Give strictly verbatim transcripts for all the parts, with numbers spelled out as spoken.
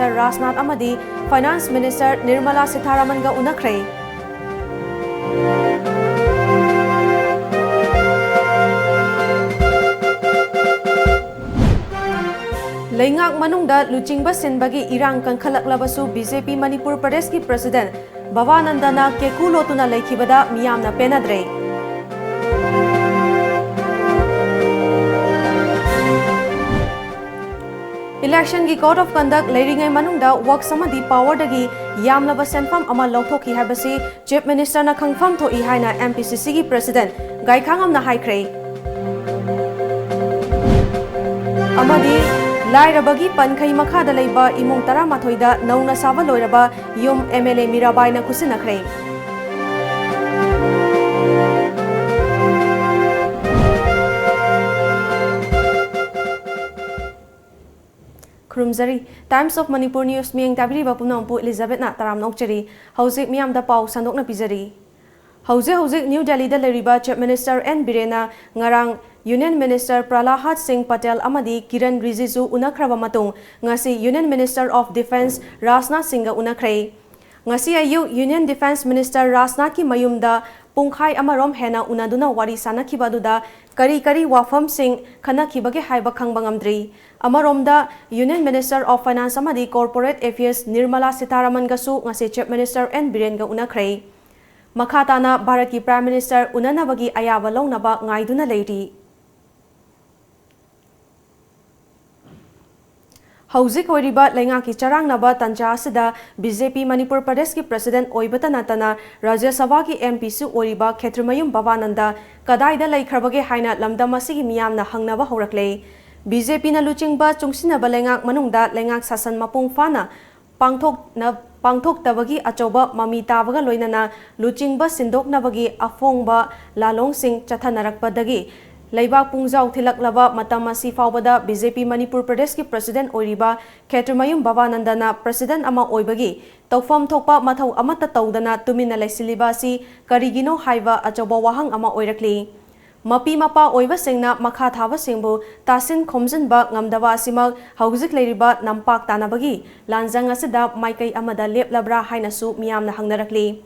ꯔꯥꯖꯅꯥꯊ ꯑꯃꯗꯤ Finance Minister Nirmala ꯁꯤꯊꯥꯔꯥꯃꯟꯒ ꯎꯅꯈ꯭ꯔꯦ꯫ ꯂꯩꯉꯥꯛ ꯃꯅꯨꯡꯗ ꯂꯨꯆꯤꯡꯕ ꯁꯤꯟꯕꯒꯤ ꯏꯔꯥꯡ ꯀꯟꯈꯠꯂꯛꯂꯕꯁꯨ, ꯕꯤ ꯖꯦ ꯄꯤ ꯃꯅꯤꯄꯨꯔ ꯄ꯭ꯔꯗꯦꯁꯀꯤ President ꯕꯕꯥꯅꯟꯗꯅ ꯀꯦꯀꯨ ꯂꯣꯠꯇꯨꯅ ꯂꯩꯈꯤꯕꯗ ꯃꯤꯌꯥꯝꯅ ꯄꯦꯟꯅꯗ꯭ꯔꯦ꯫ Election ꯒꯤ Code of Conduct ꯂꯩꯔꯤꯉꯩ ꯃꯅꯨꯡꯗ Works ꯑꯃꯗꯤ Power ꯗꯒꯤ ꯌꯥꯝꯂꯕ ꯁꯦꯟꯐꯝ ꯑꯃ ꯂꯧꯊꯣꯛꯈꯤ ꯍꯥꯏꯕꯁꯤ Chief Minister ꯅ ꯈꯪꯐꯝ ꯊꯣꯛꯏ ꯍꯥꯏꯅ M P C C ꯒꯤ President ꯒꯥꯏꯈꯥꯉꯝꯅ ꯍꯥꯏꯈ꯭ꯔꯦ꯫ ꯑꯃꯗꯤ ꯂꯥꯏꯔꯕꯒꯤ ꯄꯟꯈꯩ ꯃꯈꯥꯗ ꯂꯩꯕ ꯏꯃꯨꯡ ꯇꯔꯥꯃꯥꯊꯣꯏꯗ ꯅꯧꯅ ꯁꯥꯕ ꯂꯣꯏꯔꯕ ꯌꯨꯝ M L A ꯃꯤꯔꯥꯕꯥꯏꯅ ꯈꯨꯠꯁꯤꯟꯅꯈ꯭ꯔꯦ꯫ ꯈꯨꯔꯨꯝꯖꯔꯤ꯫ Times of Manipur News ꯃꯤꯠꯌꯦꯡ ꯇꯥꯕꯤꯔꯤꯕ ꯄꯨꯝꯅꯃꯛꯄꯨ ꯏꯂꯤꯖꯥꯕꯦꯠꯅ ꯇꯔꯥꯝꯅ ꯑꯣꯛꯆꯔꯤ꯫ ꯍꯧꯖꯤꯛ ꯃꯤꯌꯥꯝꯗ ꯄꯥꯎ ꯁꯟꯗꯣꯛꯅ ꯄꯤꯖꯔꯤ꯫ ꯍꯧꯖꯤꯛ ꯍꯧꯖꯤꯛ ꯅ꯭ꯌꯨ ꯗꯦꯜꯂꯤꯗ ꯂꯩꯔꯤꯕ Chief Minister N ꯕꯤꯔꯦꯟꯅ ꯉꯔꯥꯡ Union Minister ꯄ꯭ꯔꯂꯥꯍꯥꯗ ꯁꯤꯡ ꯄꯇꯦꯜ ꯑꯃꯗꯤ ꯀꯤꯔꯟ ꯔꯤꯖꯤꯖꯨ ꯎꯅꯈ꯭ꯔꯕ ꯃꯇꯨꯡ, ꯉꯁꯤ Union Minister of Defence Rajnath ꯁꯤꯡꯒ ꯎꯅꯈ꯭ꯔꯦ꯫ ꯉꯁꯤ ꯑꯌꯨꯛ Union Defence Minister ꯔꯥꯖꯅꯥꯊꯀꯤ ꯃꯌꯨꯝꯗ ꯄꯨꯡꯈꯥꯏ ꯑꯃꯔꯣꯝ ꯍꯦꯟꯅ ꯎꯅꯗꯨꯅ ꯋꯥꯔꯤ ꯁꯥꯅꯈꯤꯕ ꯑꯗꯨꯗ ꯀꯔꯤ ꯀꯔꯤ ꯋꯥꯐꯝꯁꯤꯡ ꯈꯟꯅꯈꯤꯕꯒꯦ ꯍꯥꯏꯕ ꯈꯪꯕ ꯉꯝꯗ꯭ꯔꯤ꯫ ꯑꯃꯔꯣꯝꯗ, Union Minister of Finance ꯑꯃꯗꯤ Corporate Affairs ꯅꯤꯔꯃꯂꯥ ꯁꯤꯇꯥꯔꯥꯃꯟꯒꯁꯨ ꯉꯁꯤ Chief Minister N ꯕꯤꯔꯦꯟꯒ ꯎꯅꯈ꯭ꯔꯦ꯫ ꯃꯈꯥ ꯇꯥꯅ ꯚꯥꯔꯠꯀꯤ Prime Minister ꯎꯅꯅꯕꯒꯤ ꯑꯌꯥꯕ ꯂꯧꯅꯕ ꯉꯥꯏꯗꯨꯅ ꯂꯩꯔꯤ꯫ ꯍꯧꯖꯤꯛ ꯑꯣꯏꯔꯤꯕ ꯂꯩꯉꯥꯛꯀꯤ ꯆꯔꯥꯡꯅꯕ ꯇꯟꯖꯥ ꯑꯁꯤꯗ B J P ꯃꯅꯤꯄꯨꯔ ꯄ꯭ꯔꯗꯦꯁꯀꯤ President ꯑꯣꯏꯕꯇ ꯅꯠꯇꯅ ꯔꯥꯖ꯭ꯌ ꯁꯚꯥꯒꯤ M P ꯁꯨ ꯑꯣꯏꯔꯤꯕ ꯈꯦꯇ꯭ꯔꯤꯃꯌꯨꯝ ꯚꯕꯥꯅꯟꯗ ꯀꯗꯥꯏꯗ ꯂꯩꯈ꯭ꯔꯕꯒꯦ ꯍꯥꯏꯅ ꯂꯝꯗꯝ ꯑꯁꯤꯒꯤ ꯃꯤꯌꯥꯝꯅ ꯍꯪꯅꯕ ꯍꯧꯔꯛꯂꯦ꯫ B J P ꯅ ꯂꯨꯆꯤꯡꯕ ꯆꯨꯡꯁꯤꯟꯅꯕ ꯂꯩꯉꯥꯛ ꯃꯅꯨꯡꯗ ꯂꯩꯉꯥꯛ ꯁꯥꯁꯟ ꯃꯄꯨꯡ ꯐꯥꯅ ꯄꯥꯡꯊꯣꯛꯅ-, ꯄꯥꯡꯊꯣꯛꯇꯕꯒꯤ ꯑꯆꯧꯕ ꯃꯃꯤ ꯇꯥꯕꯒ ꯂꯣꯏꯅꯅ ꯂꯨꯆꯤꯡꯕ ꯁꯤꯟꯗꯣꯛꯅꯕꯒꯤ ꯑꯐꯣꯡꯕ ꯂꯥꯂꯣꯡꯁꯤꯡ ꯆꯠꯊꯅꯔꯛꯄꯗꯒꯤ ꯂꯩꯕꯥꯛ ꯄꯨꯡꯖꯥꯎ ꯊꯤꯜꯂꯛꯂꯕ ꯃꯇꯝ ꯑꯁꯤ ꯐꯥꯎꯕꯗ B J P ꯃꯅꯤꯄꯨꯔ ꯄ꯭ꯔꯗꯦꯁꯀꯤ President ꯑꯣꯏꯔꯤꯕ ꯈꯦꯇ꯭ꯔꯤꯃꯌꯨꯝ ꯚꯕꯥꯅꯟꯗꯅ President ꯑꯃ ꯑꯣꯏꯕꯒꯤ ꯇꯧꯐꯝ ꯊꯣꯛꯄ ꯃꯊꯧ ꯑꯃꯠꯇ ꯇꯧꯗꯅ ꯇꯨꯃꯤꯟꯅ ꯂꯩꯁꯤꯜꯂꯤꯕ ꯑꯁꯤ ꯀꯔꯤꯒꯤꯅꯣ ꯍꯥꯏꯕ ꯑꯆꯧꯕ ꯋꯥꯍꯪ ꯑꯃ ꯑꯣꯏꯔꯛꯂꯤ꯫ ꯃꯄꯤ ꯃꯄꯥ ꯑꯣꯏꯕꯁꯤꯡꯅ ꯃꯈꯥ ꯊꯥꯕꯁꯤꯡꯕꯨ ꯇꯥꯁꯤꯟ ꯈꯣꯝꯖꯤꯟꯕ ꯉꯝꯗꯕ ꯑꯁꯤꯃꯛ ꯍꯧꯖꯤꯛ ꯂꯩꯔꯤꯕ ꯅꯝꯄꯥꯛ ꯇꯥꯅꯕꯒꯤ ꯂꯥꯟꯖꯪ ꯑꯁꯤꯗ ꯃꯥꯏꯀꯩ ꯑꯃꯗ ꯂꯦꯞꯂꯕ꯭ꯔꯥ ꯍꯥꯏꯅꯁꯨ ꯃꯤꯌꯥꯝꯅ ꯍꯪꯅꯔꯛꯂꯤ꯫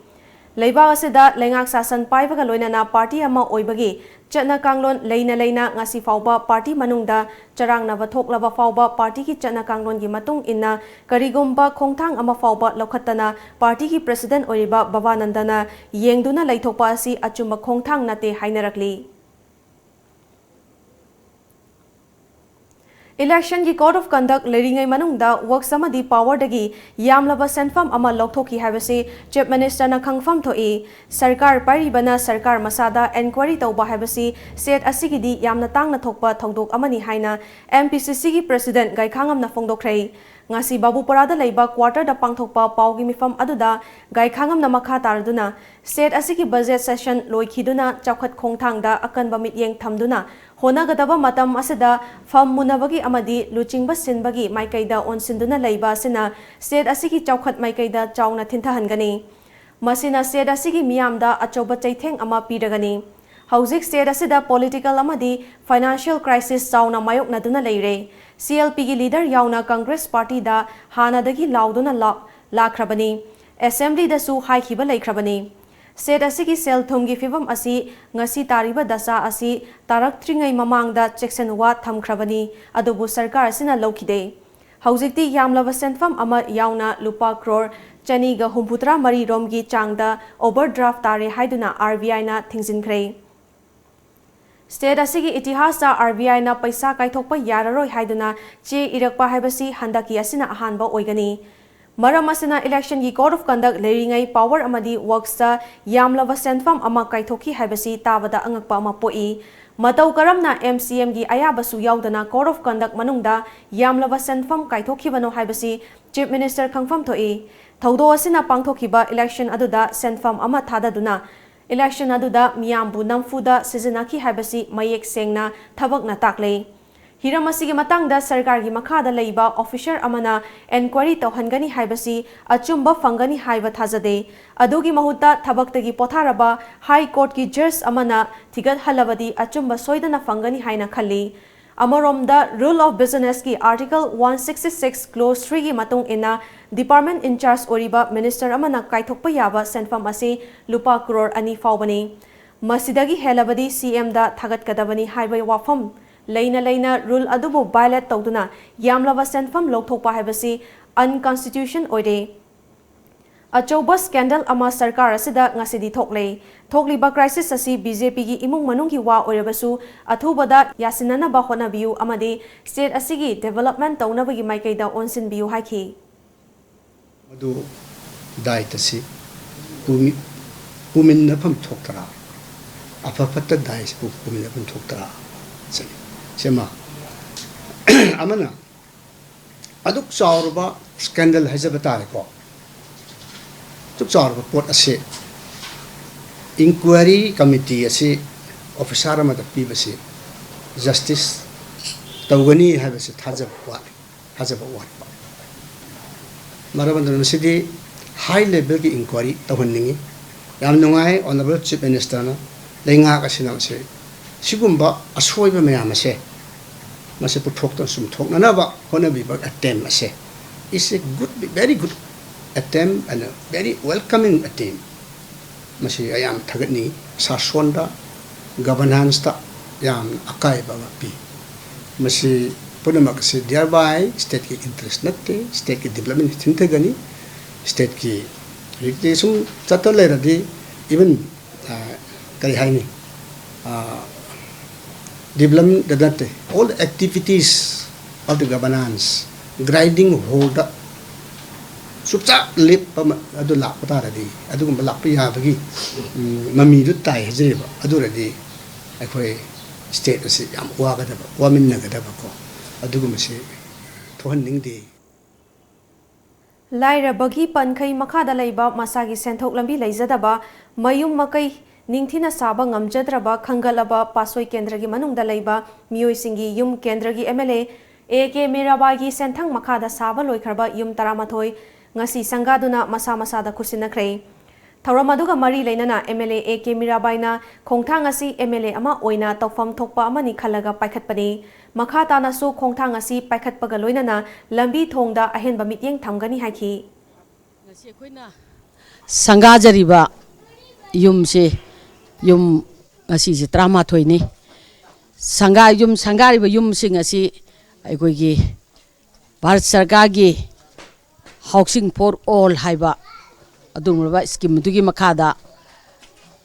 ꯂꯩꯕꯥꯛ ꯑꯁꯤꯗ ꯂꯩꯉꯥꯛ ꯁꯥꯁꯟ ꯄꯥꯏꯕꯒ ꯂꯣꯏꯅꯅ ꯄꯥꯔꯇꯤ ꯑꯃ ꯑꯣꯏꯕꯒꯤ ꯆꯠꯅ ꯀꯥꯡꯂꯣꯟ ꯂꯩꯅ ꯂꯩꯅ ꯉꯁꯤ ꯐꯥꯎꯕ ꯄꯥꯔꯇꯤ ꯃꯅꯨꯡꯗ ꯆꯔꯥꯡꯅꯕ ꯊꯣꯛꯂꯕ ꯐꯥꯎꯕ ꯄꯥꯔꯇꯤꯒꯤ ꯆꯠꯅ ꯀꯥꯡꯂꯣꯟꯒꯤ ꯃꯇꯨꯡ ꯏꯟꯅ ꯀꯔꯤꯒꯨꯝꯕ ꯈꯣꯡꯊꯥꯡ ꯑꯃ ꯐꯥꯎꯕ ꯂꯧꯈꯠꯇꯅ ꯄꯥꯔꯇꯤꯒꯤ ꯄ꯭ꯔꯦꯁꯤꯗꯦꯟꯠ ꯑꯣꯏꯔꯤꯕ ꯕꯕꯥꯅꯟꯗꯅ ꯌꯦꯡꯗꯨꯅ ꯂꯩꯊꯣꯛꯄ ꯑꯁꯤ ꯑꯆꯨꯝꯕ ꯈꯣꯡꯊꯥꯡ ꯅꯠꯇꯦ ꯍꯥꯏꯅꯔꯛꯂꯤ꯫ ꯏꯂꯦꯛꯁꯟꯒꯤ Code of Conduct ꯂꯩꯔꯤꯉꯩ ꯃꯅꯨꯡꯗ ꯋꯛꯁ ꯑꯃꯗꯤ ꯄꯥꯋꯔꯗꯒꯤ ꯌꯥꯝꯂꯕ ꯁꯦꯟꯐꯝ ꯑꯃ ꯂꯧꯊꯣꯛꯈꯤ ꯍꯥꯏꯕꯁꯤ ꯆꯤꯐ ꯃꯤꯅꯤꯁꯇꯔꯅ ꯈꯪꯐꯝ ꯊꯣꯛꯏ꯫ ꯁꯔꯀꯥꯔ ꯄꯥꯏꯔꯤꯕꯅ ꯁꯔꯀꯥꯔ ꯃꯁꯥꯗ ꯑꯦꯟꯀ꯭ꯋꯥꯏꯔꯤ ꯇꯧꯕ ꯍꯥꯏꯕꯁꯤ ꯁ꯭ꯇꯦꯠ ꯑꯁꯤꯒꯤꯗꯤ ꯌꯥꯝꯅ ꯇꯥꯡꯅ ꯊꯣꯛꯄ ꯊꯧꯗꯣꯛ ꯑꯃꯅꯤ ꯍꯥꯏꯅ ꯑꯦꯝ ꯄꯤ ꯁꯤ ꯁꯤꯒꯤ ꯄ꯭ꯔꯦꯁꯤꯗꯦꯟꯠ ꯒꯥꯏꯈꯥꯉꯝꯅ ꯐꯣꯡꯗꯣꯛꯈ꯭ꯔꯦ꯫ ꯉꯁꯤ ꯕꯥꯕꯨꯄꯨꯔꯥꯗ ꯂꯩꯕ ꯀ꯭ꯋꯥꯇꯔꯗ ꯄꯥꯡꯊꯣꯛꯄ ꯄꯥꯎꯒꯤ ꯃꯤꯐꯝ ꯑꯗꯨꯗ ꯒꯥꯏꯈꯥꯉꯝꯅ ꯃꯈꯥ ꯇꯥꯔꯗꯨꯅ, ꯁ꯭ꯇꯦꯠ ꯑꯁꯤꯒꯤ ꯕꯖꯦꯠ ꯁꯦꯁꯟ ꯂꯣꯏꯈꯤꯗꯨꯅ ꯆꯥꯎꯈꯠ ꯈꯣꯡꯊꯥꯡꯗ ꯑꯀꯟꯕ ꯃꯤꯠꯌꯦꯡ ꯊꯝꯗꯨꯅ ꯍꯣꯠꯅꯒꯗꯕ ꯃꯇꯝ ꯑꯁꯤꯗ ꯐꯝ ꯃꯨꯟꯅꯕꯒꯤ ꯑꯃꯗꯤ ꯂꯨꯆꯤꯡꯕ ꯁꯤꯟꯕꯒꯤ ꯃꯥꯏꯀꯩꯗ ꯑꯣꯟꯁꯤꯟꯗꯨꯅ ꯂꯩꯕ ꯑꯁꯤꯅ ꯁ꯭ꯇꯦꯠ ꯑꯁꯤꯒꯤ ꯆꯥꯎꯈꯠ ꯃꯥꯏꯀꯩꯗ ꯆꯥꯎꯅ ꯊꯤꯟꯊꯍꯟꯒꯅꯤ꯫ ꯃꯁꯤꯅ ꯁ꯭ꯇꯦꯠ ꯑꯁꯤꯒꯤ ꯃꯤꯌꯥꯝꯗ ꯑꯆꯧꯕ ꯆꯩꯊꯦꯡ ꯑꯃ ꯄꯤꯔꯒꯅꯤ꯫ ꯍꯧꯖꯤꯛ ꯁ꯭ꯇꯦꯠ ꯑꯁꯤꯗ ꯄꯣꯂꯤꯇꯤꯀꯦꯜ ꯑꯃꯗꯤ ꯐꯥꯏꯅꯥꯟꯁꯤꯌꯦꯜ ꯀ꯭ꯔꯥꯏꯁꯤꯁ ꯆꯥꯎꯅ ꯃꯥꯌꯣꯛꯅꯗꯨꯅ ꯂꯩꯔꯦ꯫ ꯁꯤ ꯑꯦꯜ ꯄꯤꯒꯤ ꯂꯤꯗꯔ ꯌꯥꯎꯅ ꯀꯪꯒ꯭ꯔꯦꯁ ꯄꯥꯔꯇꯤꯗ ꯍꯥꯟꯅꯗꯒꯤ ꯂꯥꯎꯗꯨꯅ ꯂꯥ-, ꯂꯥꯛꯈ꯭ꯔꯕꯅꯤ꯫ ꯑꯦꯁꯦꯝꯕ꯭ꯂꯤꯗꯁꯨ ꯍꯥꯏꯈꯤꯕ ꯂꯩꯈ꯭ꯔꯕꯅꯤ꯫ ꯁ꯭ꯇꯦꯠ ꯑꯁꯤꯒꯤ ꯁꯦꯜ ꯊꯨꯝꯒꯤ ꯐꯤꯕꯝ ꯑꯁꯤ ꯉꯁꯤ ꯇꯥꯔꯤꯕ ꯗꯁꯥ ꯑꯁꯤ ꯇꯥꯔꯛꯇ꯭ꯔꯤꯉꯩ ꯃꯃꯥꯡꯗ ꯆꯦꯛꯁꯤꯟꯋꯥ ꯊꯝꯈ꯭ꯔꯕꯅꯤ, ꯑꯗꯨꯕꯨ ꯁꯔꯀꯥꯔ ꯑꯁꯤꯅ ꯂꯧꯈꯤꯗꯦ꯫ ꯍꯧꯖꯤꯛꯇꯤ ꯌꯥꯝꯂꯕ ꯁꯦꯟꯐꯝ ꯑꯃ ꯌꯥꯎꯅ ꯂꯨꯄꯥ ꯀ꯭ꯔꯣꯔ ꯆꯅꯤꯒ ꯍꯨꯝꯐꯨꯇꯔꯥ ꯃꯔꯤ ꯔꯣꯝꯒꯤ ꯆꯥꯡꯗ ꯑꯣꯚꯔꯗ꯭ꯔꯥꯐ ꯇꯥꯔꯦ ꯍꯥꯏꯗꯨꯅ ꯑꯥꯔ ꯕꯤ ꯑꯥꯏꯅ ꯊꯤꯡꯖꯤꯟꯈ꯭ꯔꯦ꯫ ꯁ꯭ꯇꯦꯠ ꯑꯁꯤꯒꯤ ꯏꯇꯤꯍꯥꯁꯇ ꯑꯥꯔ ꯕꯤ ꯑꯥꯏꯅ ꯄꯩꯁꯥ ꯀꯥꯏꯊꯣꯛꯄ ꯌꯥꯔꯔꯣꯏ ꯍꯥꯏꯗꯨꯅ ꯆꯦ ꯏꯔꯛꯄ ꯍꯥꯏꯕꯁꯤ ꯍꯟꯗꯛꯀꯤ ꯑꯁꯤꯅ ꯑꯍꯥꯟꯕ ꯑꯣꯏꯒꯅꯤ꯫ ꯃꯔꯝ ꯑꯁꯤꯅ ꯏꯂꯦꯛꯁꯟꯒꯤ Code of Conduct ꯂꯩꯔꯤꯉꯩ ꯄꯥꯋꯔ ꯑꯃꯗꯤ ꯋꯛꯁꯇ ꯌꯥꯝꯂꯕ ꯁꯦꯟꯐꯝ ꯑꯃ ꯀꯥꯏꯊꯣꯛꯈꯤ ꯍꯥꯏꯕꯁꯤ ꯇꯥꯕꯗ ꯑꯉꯛꯄ ꯑꯃ ꯄꯣꯛꯏ꯫ ꯃꯇꯧ ꯀꯔꯝꯅ ꯑꯦꯝ ꯁꯤ ꯑꯦꯝꯒꯤ ꯑꯌꯥꯕꯁꯨ ꯌꯥꯎꯗꯅ Code of Conduct ꯃꯅꯨꯡꯗ ꯌꯥꯝꯂꯕ ꯁꯦꯟꯐꯝ ꯀꯥꯏꯊꯣꯛꯈꯤꯕꯅꯣ ꯍꯥꯏꯕꯁꯤ ꯆꯤꯐ ꯃꯤꯅꯤꯁꯇꯔ ꯈꯪꯐꯝ ꯊꯣꯛꯏ꯫ ꯊꯧꯗꯣꯛ ꯑꯁꯤꯅ ꯄꯥꯡꯊꯣꯛꯈꯤꯕ ꯏꯂꯦꯛꯁꯟ ꯑꯗꯨꯗ ꯁꯦꯟꯐꯝ ꯑꯃ ꯊꯥꯗꯗꯨꯅ ꯏꯂꯦꯛꯁꯟ ꯑꯗꯨꯗ ꯃꯤꯌꯥꯝꯕꯨ ꯅꯝꯐꯨꯗ ꯁꯤꯖꯤꯟꯅꯈꯤ ꯍꯥꯏꯕꯁꯤ ꯃꯌꯦꯛ ꯁꯦꯡꯅ ꯊꯕꯛꯅ ꯇꯥꯛꯂꯦ꯫ ꯍꯤꯔꯝ ꯑꯁꯤꯒꯤ ꯃꯇꯥꯡꯗ ꯁꯔꯀꯥꯔꯒꯤ ꯃꯈꯥꯗ ꯂꯩꯕ ꯑꯣꯐꯤꯁꯔ ꯑꯃꯅ ꯏꯟꯀ꯭ꯋꯥꯏꯔꯤ ꯇꯧꯍꯟꯒꯅꯤ ꯍꯥꯏꯕꯁꯤ ꯑꯆꯨꯝꯕ ꯐꯪꯒꯅꯤ ꯍꯥꯏꯕ ꯊꯥꯖꯗꯦ꯫ ꯑꯗꯨꯒꯤ ꯃꯍꯨꯠꯇ ꯊꯕꯛꯇꯒꯤ ꯄꯣꯊꯥꯔꯕ ꯍꯥꯏ ꯀꯣꯔꯠꯀꯤ ꯖꯖ ꯑꯃꯅ ꯊꯤꯒꯠꯍꯜꯂꯕꯗꯤ ꯑꯆꯨꯝꯕ ꯁꯣꯏꯗꯅ ꯐꯪꯒꯅꯤ ꯍꯥꯏꯅ ꯈꯜꯂꯤ꯫ ꯑꯃꯔꯣꯝꯗ, Rule of Businessꯀꯤ Article one sixty six Clause threeꯒꯤ ꯃꯇꯨꯡ ꯏꯟꯅ department in charge ꯑꯣꯏꯔꯤꯕ ꯃꯤꯅꯤꯁꯇꯔ ꯑꯃꯅ ꯀꯥꯏꯊꯣꯛꯄ ꯌꯥꯕ ꯁꯦꯟꯐꯝ ꯑꯁꯤ ꯂꯨꯄꯥ ꯀ꯭ꯔꯣꯔ ꯑꯅꯤ ꯐꯥꯎꯕꯅꯤ꯫ ꯃꯁꯤꯗꯒꯤ ꯍꯦꯜꯂꯕꯗꯤ ꯁꯤ ꯑꯦꯝꯗ ꯊꯥꯒꯠꯀꯗꯕꯅꯤ ꯍꯥꯏꯕ ꯋꯥꯐꯝ ꯂꯩꯅ ꯂꯩꯅ ꯔꯨꯜ ꯑꯗꯨꯕꯨ ꯚꯥꯏꯑꯣꯂꯦꯠ ꯇꯧꯗꯨꯅ ꯌꯥꯝꯂꯕ ꯁꯦꯟꯐꯝ ꯂꯧꯊꯣꯛꯄ ꯍꯥꯏꯕꯁꯤ ꯑꯟꯀꯟꯁꯇꯤꯇ꯭ꯌꯨꯁꯟ ꯑꯣꯏꯔꯦ꯫ ꯑꯆꯧꯕ ꯁ꯭ꯀꯦꯟꯗꯜ ꯑꯃ ꯁꯔꯀꯥꯔ ꯑꯁꯤꯗ ꯉꯁꯤꯗꯤ ꯊꯣꯛꯂꯦ꯫ ꯊꯣꯛꯂꯤꯕ ꯀ꯭ꯔꯥꯏꯁꯤꯁ ꯑꯁꯤ ꯕꯤ ꯖꯦ ꯄꯤꯒꯤ ꯏꯃꯨꯡ ꯃꯅꯨꯡꯒꯤ ꯋꯥ ꯑꯣꯏꯔꯕꯁꯨ ꯑꯊꯨꯕꯗ ꯌꯥꯁꯤꯟꯅꯅꯕ ꯍꯣꯠꯅꯕꯤꯌꯨ ꯑꯃꯗꯤ ꯁ꯭ꯇꯦꯠ ꯑꯁꯤꯒꯤ ꯗꯤꯕꯦꯂꯞꯃꯦꯟꯠ ꯇꯧꯅꯕꯒꯤ ꯃꯥꯏꯀꯩꯗ ꯑꯣꯟꯁꯤꯟꯕꯤꯌꯨ ꯍꯥꯏꯈꯤ꯫ ꯃꯗꯨ ꯗꯥꯏꯇ ꯑꯁꯤ ꯄꯨꯃꯤ-, ꯄꯨꯃꯤꯟꯅꯐꯝ ꯊꯣꯛꯇ꯭ꯔꯥ? ꯑꯐ ꯐꯠꯇ ꯗꯥꯏꯁꯤꯕꯨ ꯄꯨꯃꯤꯟꯅꯐꯝ ꯊꯣꯛꯇ꯭ꯔꯥ? ꯁꯤꯅꯤ꯫ ꯁꯤꯃ ꯑꯃꯅ ꯑꯗꯨꯛ ꯆꯥꯎꯔꯕ ꯁ꯭ꯀꯦꯟꯗꯜ ꯍꯥꯏꯖꯕ ꯇꯥꯔꯦꯀꯣ, ꯑꯗꯨꯛ ꯆꯥꯎꯔꯕ ꯄꯣꯠ ꯑꯁꯤ ꯏꯟꯀ꯭ꯋꯥꯏꯔꯤ ꯀꯃꯤꯇꯤ ꯑꯁꯤ ꯑꯣꯐꯤꯁꯥꯔ ꯑꯃꯗ ꯄꯤꯕꯁꯤ ꯖꯁꯇꯤꯁ ꯇꯧꯒꯅꯤ ꯍꯥꯏꯕꯁꯤ ꯊꯥꯖꯕ ꯋꯥꯠꯂꯤ, ꯊꯥꯖꯕ ꯋꯥꯠꯄ꯫ ꯃꯔꯝ ꯑꯗꯨꯅ ꯃꯁꯤꯗꯤ ꯍꯥꯏ ꯂꯦꯚꯦꯜꯒꯤ ꯏꯟꯀ꯭ꯋꯥꯏꯔꯤ ꯇꯧꯍꯟꯅꯤꯡꯉꯤ꯫ ꯌꯥꯝ ꯅꯨꯡꯉꯥꯏ ꯑꯣꯅꯔꯦꯕꯜ ꯆꯤꯐ ꯃꯤꯅꯤꯁꯇꯔꯅ ꯂꯩꯉꯥꯛ ꯑꯁꯤꯅ ꯃꯁꯤ ꯁꯤꯒꯨꯝꯕ ꯑꯁꯣꯏꯕ ꯃꯌꯥꯝ ꯑꯁꯦ ꯃꯁꯤ ꯄꯨꯊꯣꯛꯇꯨꯅ ꯆꯨꯝꯊꯣꯛꯅꯅꯕ ꯍꯣꯠꯅꯕꯤꯕ ꯑꯦꯇꯦꯝ ꯑꯁꯦ is a good, very good attempt and a very welcoming attempt꯫ ꯃꯁꯤ ꯑꯩ ꯌꯥꯝ ꯊꯥꯒꯠꯅꯤꯡꯏ꯫ ꯁꯥꯁꯣꯟꯗ, ꯒꯕꯔꯅꯥꯟꯁꯇ ꯌꯥꯝꯅ ꯑꯀꯥꯏꯕ ꯑꯃ ꯄꯤ꯫ ꯃꯁꯤ ꯄꯨꯝꯅꯃꯛ ꯑꯁꯤ thereby ꯁ꯭ꯇꯦꯠꯀꯤ ꯏꯟꯇꯔꯦꯁ ꯅꯠꯇꯦ, ꯁ꯭ꯇꯦꯠꯀꯤ ꯗꯤꯕꯦꯂꯞꯃꯦꯟ ꯊꯤꯟꯊꯒꯅꯤ꯫ ꯁ꯭ꯇꯦꯠꯀꯤ ꯍꯧꯖꯤꯛꯇꯤ ꯁꯨꯝ ꯆꯠꯇ ꯂꯩꯔꯗꯤ even ꯀꯔꯤ ꯍꯥꯏꯅꯤ, ꯗꯤꯕꯦꯂꯞꯃꯦꯟꯗ ꯅꯠꯇꯦ, all activities of the governance grinding haltꯗ ꯆꯨꯞꯆꯥꯞ ꯂꯦꯞꯄ ꯑꯗꯨ ꯂꯥꯛꯄ ꯇꯥꯔꯗꯤ, ꯑꯗꯨꯒꯨꯝꯕ ꯂꯥꯛꯄ ꯌꯥꯕꯒꯤ ꯃꯃꯤꯗꯨ ꯇꯥꯏ ꯍꯥꯏꯖꯔꯤꯕ꯫ ꯑꯗꯨ ꯑꯣꯏꯔꯗꯤ ꯑꯩꯈꯣꯏ ꯁ꯭ꯇꯦꯠ ꯑꯁꯤ ꯌꯥꯝ ꯋꯥꯒꯗꯕ, ꯋꯥꯃꯤꯟꯅꯒꯗꯕꯀꯣ, ꯑꯗꯨꯒꯨꯝꯕꯁꯤ ꯊꯣꯛꯍꯟꯅꯤꯡꯗꯦ꯫ ꯂꯥꯏꯔꯕꯒꯤ ꯄꯟꯈꯩ ꯃꯈꯥꯗ ꯂꯩꯕ ꯃꯁꯥꯒꯤ ꯁꯦꯟꯊꯣꯛ ꯂꯝꯕꯤ ꯂꯩꯖꯗꯕ ꯃꯌꯨꯝ ꯃꯀꯩ ꯅꯤꯡꯊꯤꯅ ꯁꯥꯕ ꯉꯝꯖꯗ꯭ꯔꯕ ꯈꯪꯒꯠꯂꯕ ꯄꯥꯁꯣꯏ ꯀꯦꯟꯗ꯭ꯔꯒꯤ ꯃꯅꯨꯡꯗ ꯂꯩꯕ ꯃꯤꯑꯣꯏꯁꯤꯡꯒꯤ ꯌꯨꯝ ꯀꯦꯟꯗ꯭ꯔꯒꯤ M L A A K ꯃꯤꯔꯥꯕꯥꯏꯒꯤ ꯁꯦꯟꯊꯪ ꯃꯈꯥꯗ ꯁꯥꯕ ꯂꯣꯏꯈ꯭ꯔꯕ ꯌꯨꯝ ꯇꯔꯥꯃꯥꯊꯣꯏ ꯉꯁꯤ ꯁꯪꯒꯥꯗꯨꯅ ꯃꯁꯥ ꯃꯁꯥꯗ ꯈꯨꯠꯁꯤꯟꯅꯈ꯭ꯔꯦ꯫ ꯊꯧꯔꯝ ꯑꯗꯨꯒ ꯃꯔꯤ ꯂꯩꯅꯅ M L A A K ꯃꯤꯔꯥꯕꯥꯏꯅ ꯈꯣꯡꯊꯥꯡ ꯑꯁꯤ ꯑꯦꯝ ꯑꯦꯜ ꯑꯦ ꯑꯃ ꯑꯣꯏꯅ ꯇꯧꯐꯝ ꯊꯣꯛꯄ ꯑꯃꯅꯤ ꯈꯜꯂꯒ ꯄꯥꯏꯈꯠꯄꯅꯤ꯫ ꯃꯈꯥ ꯇꯥꯅꯁꯨ ꯈꯣꯡꯊꯥꯡ ꯑꯁꯤ ꯄꯥꯏꯈꯠꯄꯒ ꯂꯣꯏꯅꯅ ꯂꯝꯕꯤ ꯊꯣꯡꯗ ꯑꯍꯦꯟꯕ ꯃꯤꯠꯌꯦꯡ ꯊꯝꯒꯅꯤ ꯍꯥꯏꯈꯤ꯫ ꯉꯁꯤ ꯑꯩꯈꯣꯏꯅ ꯁꯪꯒꯥꯖꯔꯤꯕ ꯌꯨꯝꯁꯤ, ꯌꯨꯝ ꯉꯁꯤꯁꯦ ꯇꯔꯥꯃꯥꯊꯣꯏꯅꯤ꯫ ꯁꯪꯒꯥ-, ꯌꯨꯝ ꯁꯪꯒꯥꯔꯤꯕ ꯌꯨꯝꯁꯤꯡ ꯑꯁꯤ ꯑꯩꯈꯣꯏꯒꯤ ꯚꯥꯔꯠ ꯁꯔꯀꯥꯔꯒꯤ Housing for All ꯍꯥꯏꯕ ꯑꯗꯨꯒꯨꯝꯂꯕ ꯁ꯭ꯀꯤꯝ ꯑꯗꯨꯒꯤ ꯃꯈꯥꯗ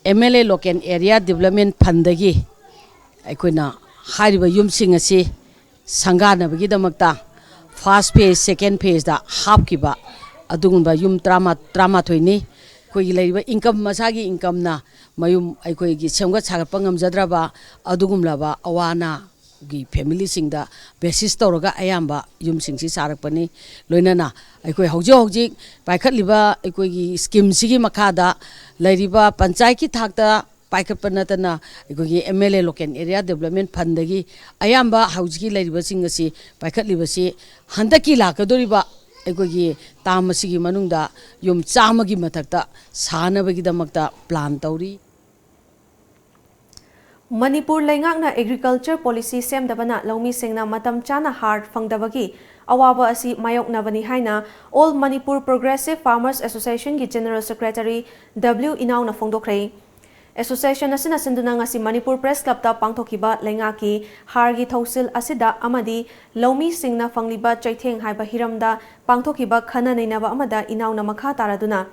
M L A Local Area Development Fundꯗꯒꯤ ꯑꯩꯈꯣꯏꯅ ꯍꯥꯏꯔꯤꯕ ꯌꯨꯝꯁꯤꯡ ꯑꯁꯤ ꯁꯪꯒꯥꯅꯕꯒꯤꯗꯃꯛꯇ first phase, second phaseꯗ ꯍꯥꯞꯈꯤꯕ ꯑꯗꯨꯒꯨꯝꯕ ꯌꯨꯝ ꯇꯔꯥꯃꯥ-, ꯇꯔꯥꯃꯥꯊꯣꯏꯅꯤ꯫ ꯑꯩꯈꯣꯏꯒꯤ ꯂꯩꯔꯤꯕ income, ꯃꯁꯥꯒꯤ incomeꯅ ꯃꯌꯨꯝ ꯑꯩꯈꯣꯏꯒꯤ ꯁꯦꯝꯒꯠ ꯁꯥꯒꯠꯄ ꯉꯝꯖꯗ꯭ꯔꯕ ꯑꯗꯨꯒꯨꯝꯂꯕ ꯑꯋꯥ ꯑꯅꯥꯒꯤ familyꯁꯤꯡꯗ basis ꯇꯧꯔꯒ ꯑꯌꯥꯝꯕ ꯌꯨꯝꯁꯤꯡꯁꯤ ꯁꯥꯔꯛꯄꯅꯤ꯫ ꯂꯣꯏꯅꯅ ꯑꯩꯈꯣꯏ ꯍꯧꯖꯤꯛ ꯍꯧꯖꯤꯛ ꯄꯥꯏꯈꯠꯂꯤꯕ ꯑꯩꯈꯣꯏꯒꯤ ꯁ꯭ꯀꯤꯝꯁꯤꯒꯤ ꯃꯈꯥꯗ ꯂꯩꯔꯤꯕ ꯄꯟꯆꯥꯌꯠꯀꯤ ꯊꯥꯛꯇ ꯄꯥꯏꯈꯠꯄ ꯅꯠꯇꯅ ꯑꯩꯈꯣꯏꯒꯤ M L A Local Area Development Fundꯗꯒꯤ ꯑꯌꯥꯝꯕ ꯍꯧꯖꯤꯛꯀꯤ ꯂꯩꯔꯤꯕꯁꯤꯡ ꯑꯁꯤ ꯄꯥꯏꯈꯠꯂꯤꯕꯁꯤ ꯍꯟꯗꯛꯀꯤ ꯂꯥꯛꯀꯗꯧꯔꯤꯕ ꯑꯩꯈꯣꯏꯒꯤ term ꯑꯁꯤꯒꯤ ꯃꯅꯨꯡꯗ ꯌꯨꯝ ꯆꯥꯝꯃꯒꯤ ꯃꯊꯛꯇ ꯁꯥꯅꯕꯒꯤꯗꯃꯛꯇ plan ꯇꯧꯔꯤ꯫ ꯃꯅꯤꯄꯨꯔ ꯂꯩꯉꯥꯛꯅ agriculture policy ꯁꯦꯝꯗꯕꯅ ꯂꯧꯃꯤꯁꯤꯡꯅ ꯃꯇꯝ ꯆꯥꯅ ꯍꯥꯔ ꯐꯪꯗꯕꯒꯤ ꯑꯋꯥꯕ ꯑꯁꯤ ꯃꯥꯌꯣꯛꯅꯕꯅꯤ ꯍꯥꯏꯅ All Manipur Progressive Farmers Associationꯒꯤ General Secretary W ꯏꯅꯥꯎꯅ ꯐꯣꯡꯗꯣꯛꯈ꯭ꯔꯦ꯫ Association ꯑꯁꯤꯅ ꯁꯤꯟꯗꯨꯅ ꯉꯁꯤ ꯃꯅꯤꯄꯨꯔ Press Clubꯇ ꯄꯥꯡꯊꯣꯛꯈꯤꯕ ꯂꯩꯉꯥꯛꯀꯤ ꯍꯥꯔꯒꯤ ꯊꯧꯁꯤꯜ ꯑꯁꯤꯗ ꯑꯃꯗꯤ ꯂꯧꯃꯤꯁꯤꯡꯅ ꯐꯪꯂꯤꯕ ꯆꯩꯊꯦꯡ ꯍꯥꯏꯕ ꯍꯤꯔꯝꯗ ꯄꯥꯡꯊꯣꯛꯈꯤꯕ ꯈꯟꯅ ꯅꯩꯅꯕ ꯑꯃꯗ ꯏꯅꯥꯎꯅ ꯃꯈꯥ ꯇꯥꯔꯗꯨꯅ,